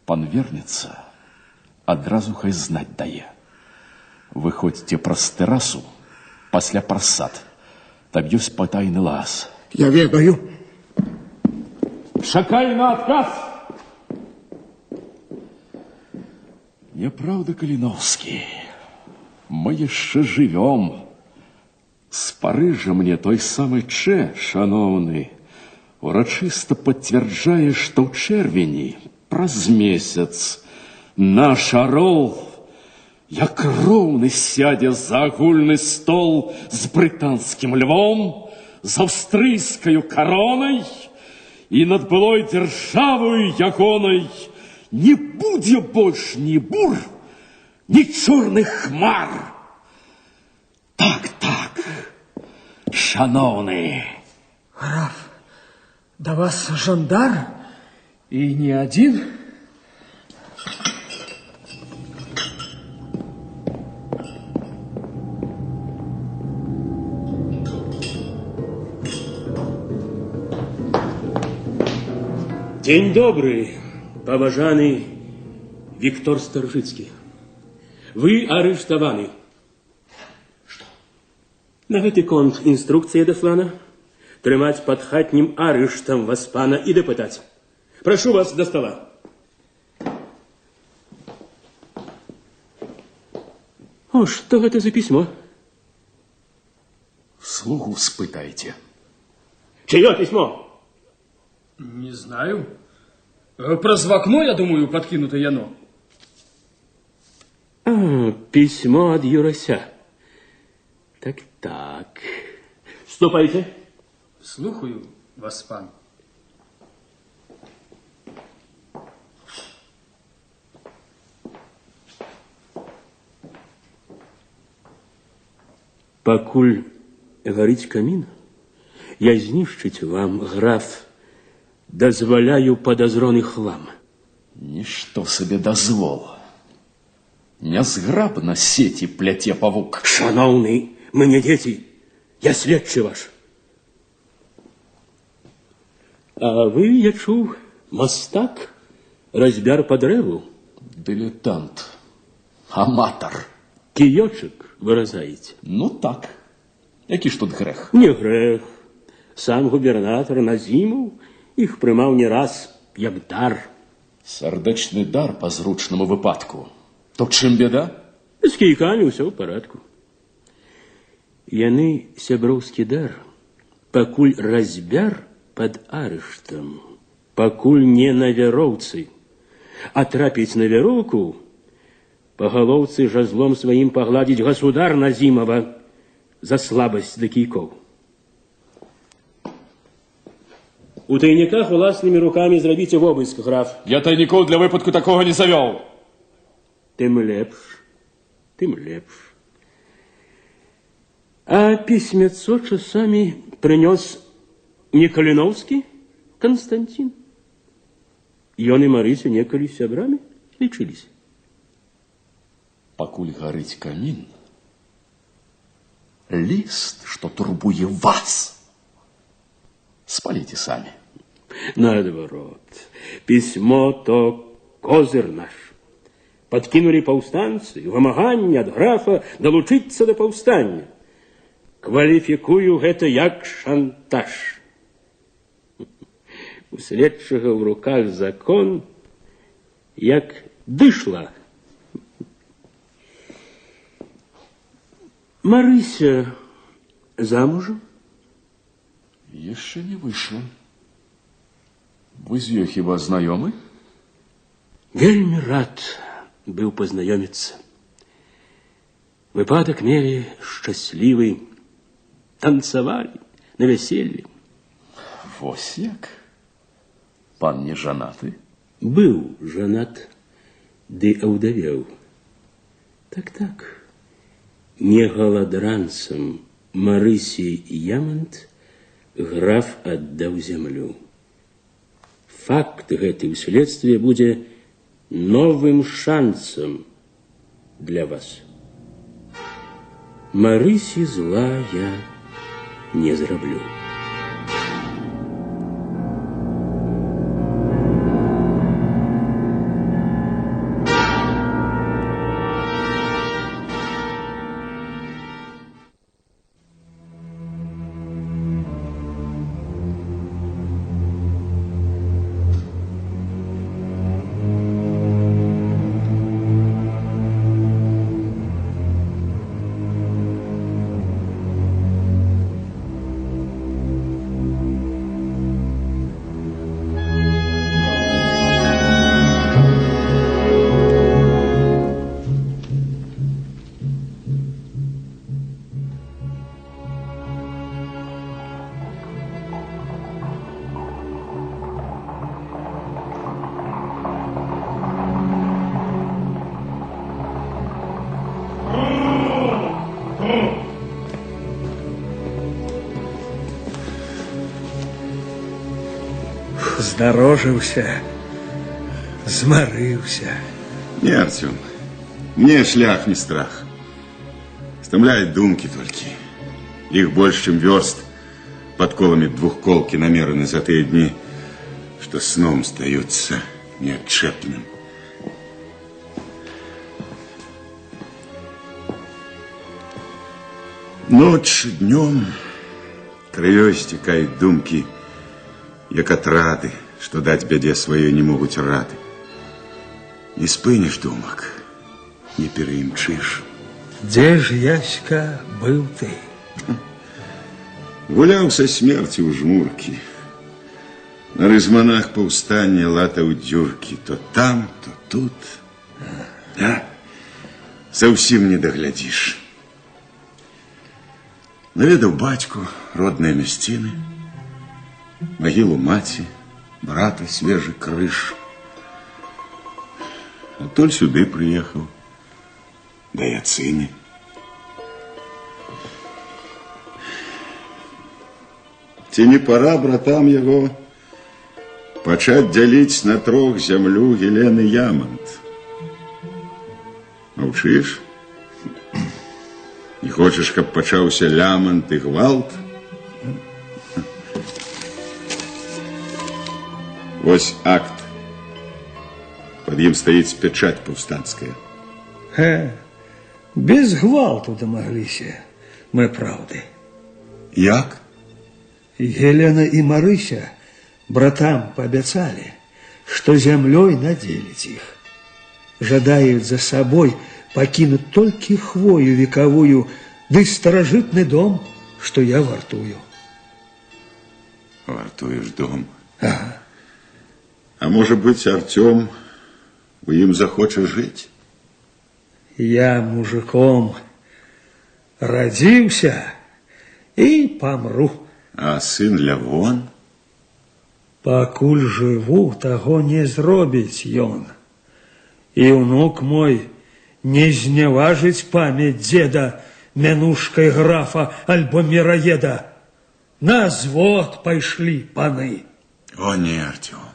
Пан вернецца, адразу хай знаць дае. Выходзьце праз тэрасу, пасля праз сад. Там ёсць патайны лаз. Я ведаю. Чакай на адказ! Няпраўда, Каліноўскі, мы яшчэ жывём. З Парыжа мне той самы Чэ, шаноўны, урачыста пацвярджае, што ў чэрвені, праз месяц, наш арол, як роўны, сядзе за агульны стол з брытанскім львом, з аўстрыйскаю каронай і над былой дзяржаваю ягонай не будзе больш ні бур, ні чорных хмар. Так, так, шаноўны. Граф, да вас жандар і не адзін. Дзень добры, паважаны Віктор Старжыцкі. Вы арыштаваны. Што? На гэты конт інструкцыя даслана. Трымаць пад хатнім арыштам вас пана і дапытаць. Прашу вас да стола. О, што гэта за пісьмо? Слугу спытайце. Чыё пісьмо? Не знаю. Праз вакно, я думаю, подкинуто яно. А, пісьмо ад Юрася. Так, так. Ступайце. Слухаю вас, пан. Пакуль гарыць камін, я знішчыць вам, граф, дазваляю падазроны хлам. Нішто сабе дазвол. Нязграбна сеці пляце павук. Шаноўны, мы не дзеці, я следчы ваш. А вы, я чуў, мастак, разьбяр па дрэву. Дылетант, аматар. Кіёчак выразаеце. Ну так. Які ж тут грэх? Не грэх. Сам губернатар Назімаў іх прымаў не раз, як дар. Сардэчны дар па зручнаму выпадку. То чым беда? З кійкамі ўсё ў парадку. Яны сяброўскі дар, пакуль разьбяр пад арыштам, пакуль не на вяроўцы. А трапіць на вяроўку, па галоўцы жазлом сваім пагладзіць государ Назімава за слабасць да кійкоў. У тайніках уласнымі рукамі зрабіце вобыск, граф. Я тайнікоў для выпадку такога не завёў. Тым лепш, тым лепш. А пісьмяцо часамі прынёс не Каліноўскі Канстанцін. Ён і Марыся некалі сябрамі лічыліся. Пакуль гарыць камін, ліст, што турбуе вас, спаліце самі. Наадварот, пісьмо то козыр наш. Падкінулі паўстанцы вымаганне ад графа далучыцца да паўстання. Кваліфікую гэта як шантаж. У следчага ў руках закон, як дышла. Марыся замужам? Яшчэ не выйшла. Вы з ёй хіба знаёмы? Вельмі рад быў пазнаёміцца. Выпадак мелі шчаслівы. Танцавалі на вяселлі. Вось як? Пан не жанаты? Быў жанат, ды аўдавеў. Так, так. Не галадранцам Марысі Ямант граф аддаў зямлю. Факт гэты ў следстве будзе новым шансам для вас. Марысі зла я не зраблю. Здарожыўся, змарыўся. Не, Арцём, мне шлях не страх. Стамляюць думкі толькі. Іх больш, чым вёрст пад коламі двухколкі намераны за тыя дні, што сном стаюцца неадчэпным. Ноч днём крывёй сцікаюць думкі, як атрады, што даць бядзе сваёй не могуць рады. Не спыніш думак, не пераімчыш. Дзе ж, Яська, быў ты? Гуляў са смерці ў жмуркі. На рызманах паўстання латаў дзюркі. То там, то тут. А? Заўсім не даглядзіш. Наведаў бацьку, родныя мясціны, магілу маці, брата свежы крыж. Адтуль сюды прыехаў, да Яцыны. Ці не пора братам яго пачаць дзяліць на трох зямлю Гелены Ямант? Маўчыш? Не хочаш, каб пачаўся лямант і гвалт? Вось акт. Пад ім стаіць пячаць паўстанцкая. Без гвалту дамагліся мы праўды. Як? Гелена і Марыся братам паабяцалі, што зямлёй надзеліць іх. Жадаюць за сабой пакінуць толькі хвою векавую, ды старажытны дом, што я вартую. Вартуеш дом? Ага. А можа быць, Арцём у ім захоча жыць? Я мужиком радзіўся і памру. А сын Лявон? Пакуль жыву, таго не зробіць ён. І ўнук мой не зняважыць памяць дзеда мянушкай графа альбо міраеда. На звод пайшлі паны. О, не, Арцём.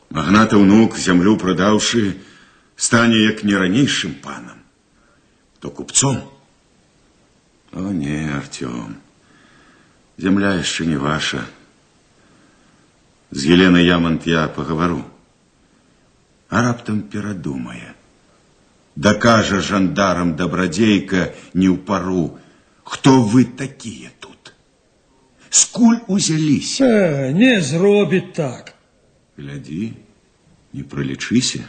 Магната ўнук, зямлю прадаўшы, стане як не ранейшым панам, то купцом. О, не, Арцём. Зямля яшчэ не ваша. З Еленай Ямант я пагавару. А раптам перадумае. Дакажа жандарам дабрадзейка не ў пару, хто вы такія тут? Скуль узяліся? Не зробіць так. Глядзі, не пралічыся.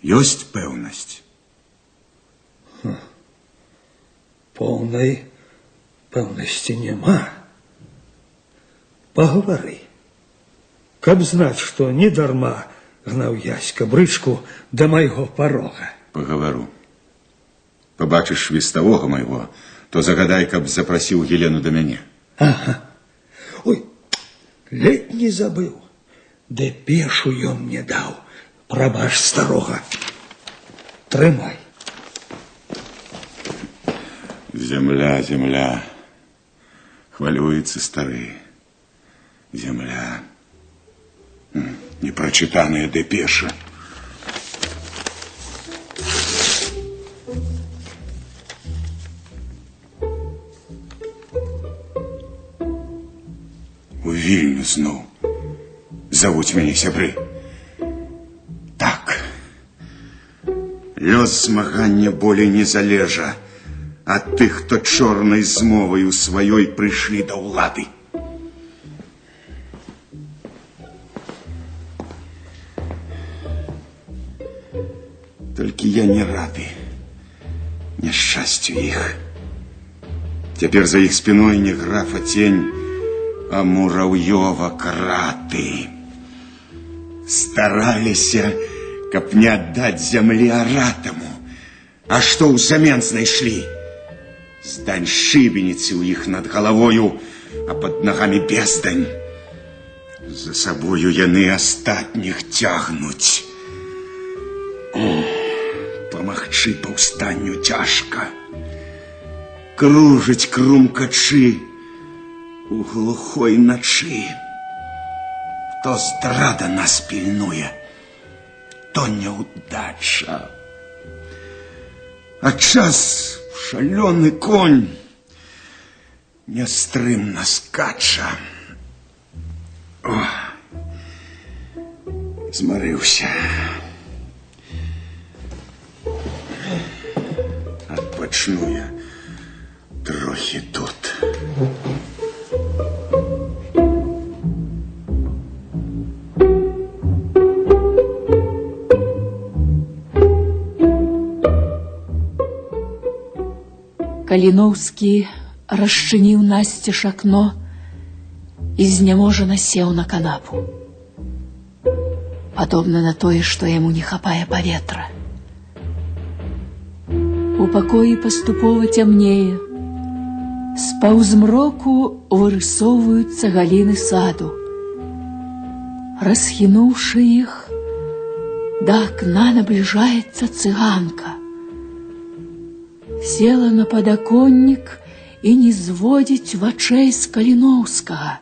Ёсць пэўнасць. Поўнай пэўнасці няма. Пагавары. Каб знаць, што не дарма гнаў Яська брычку да майго парога. Пагавару. Пабачыш веставога майго, то загадай, каб запрасіў Елену да мяне. Ага. Ой, ледь не забыў. Дэпешу ён мне даў. Прабач старога. Трымай. Зямля, зямля. Хвалюецца стары. Зямля. Непрочитанная депеша. У Вільню зноў завуць мяне сябры. Так. Лёс змагання болей не залежа ад тых, хто чорнай змоваю сваёй прыйшлі да ўлады. Толькі я не рады няшчасцю іх. Цяпер за іх спіной не графа цень, а мураўёва краты. Стараліся, каб не аддаць зямлі аратаму. А што ўзамен знайшлі? Здань шыбеніцы ў іх над галавою, а пад нагамі бездань. За сабою яны астатніх цягнуць. Памагчы паўстанню цяжка. Кружаць крумкачы у глухой начы. То здрада нас пільнуе, то няўдача. А час шалёны конь нястрымна скача. О, змарыўся. Адпачну я трохі тут. Каліноўскі расчыніў насцеж акно і зняможана сеў на канапу. Падобна на тое, што яму не хапае паветра. У пакоі паступова цямнее. З паўзмроку вырысоўваюцца галіны саду. Расхінуўшы іх, да акна набліжаецца цыганка. Села на падаконнік і не зводзіць вачэй з Каліноўскага.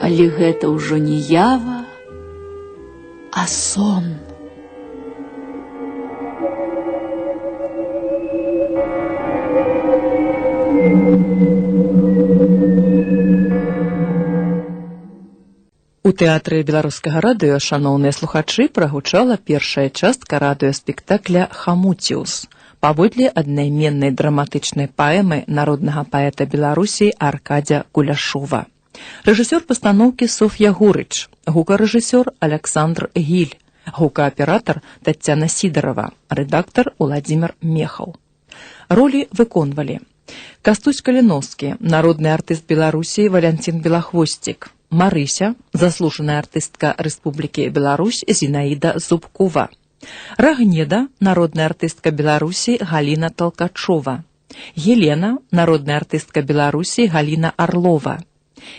Але гэта ўжо не ява, а сон. У тэатры беларускага радыё, шаноўныя слухачы, прагучала першая частка радыёспектакля «Хамуціус» паводле аднайменнай драматычнай паэмы народнага паэта Беларусі Аркадзя Куляшова. Рэжысёр пастаноўкі Соф'я Гурыч, гукарэжысёр Александр Гіль, гукааператар Таццяна Сідарава, рэдактар Уладзімир Мехаў. Ролі выконвалі: Кастусь Каліноўскі, народны артыст Беларусі Валянцін Белахвосцік, Марыся, заслужаная артыстка Рэспублікі Беларусь Зінаіда Зубкова, Рагнеда, народная артыстка Беларусі Галіна Толкачова, Елена, народная артыстка Беларусі Галіна Арлова,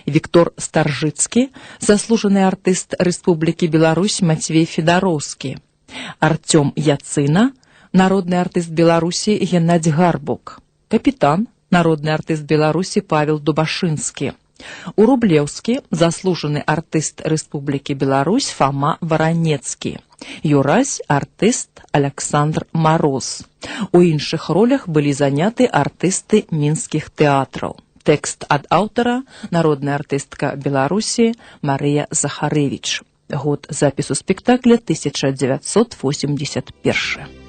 Віктор Старжыцкі, заслужаны артыст Рэспублікі Беларусь Мацвей Федароўскі, Арцём Яцына, народны артыст Беларусі Геннадзь Гарбук, капітан, народны артыст Беларусі Павел Дубашынскі, Урублеўскі, заслужаны артыст Рэспублікі Беларусь Фама Варанецкі, Юрась, артыст Александр Мароз. У іншых ролях былі заняты артысты мінскіх тэатраў. Тэкст ад аўтара народная артыстка Беларусі Марыя Захарэвіч. Год запісу спектакля 1981.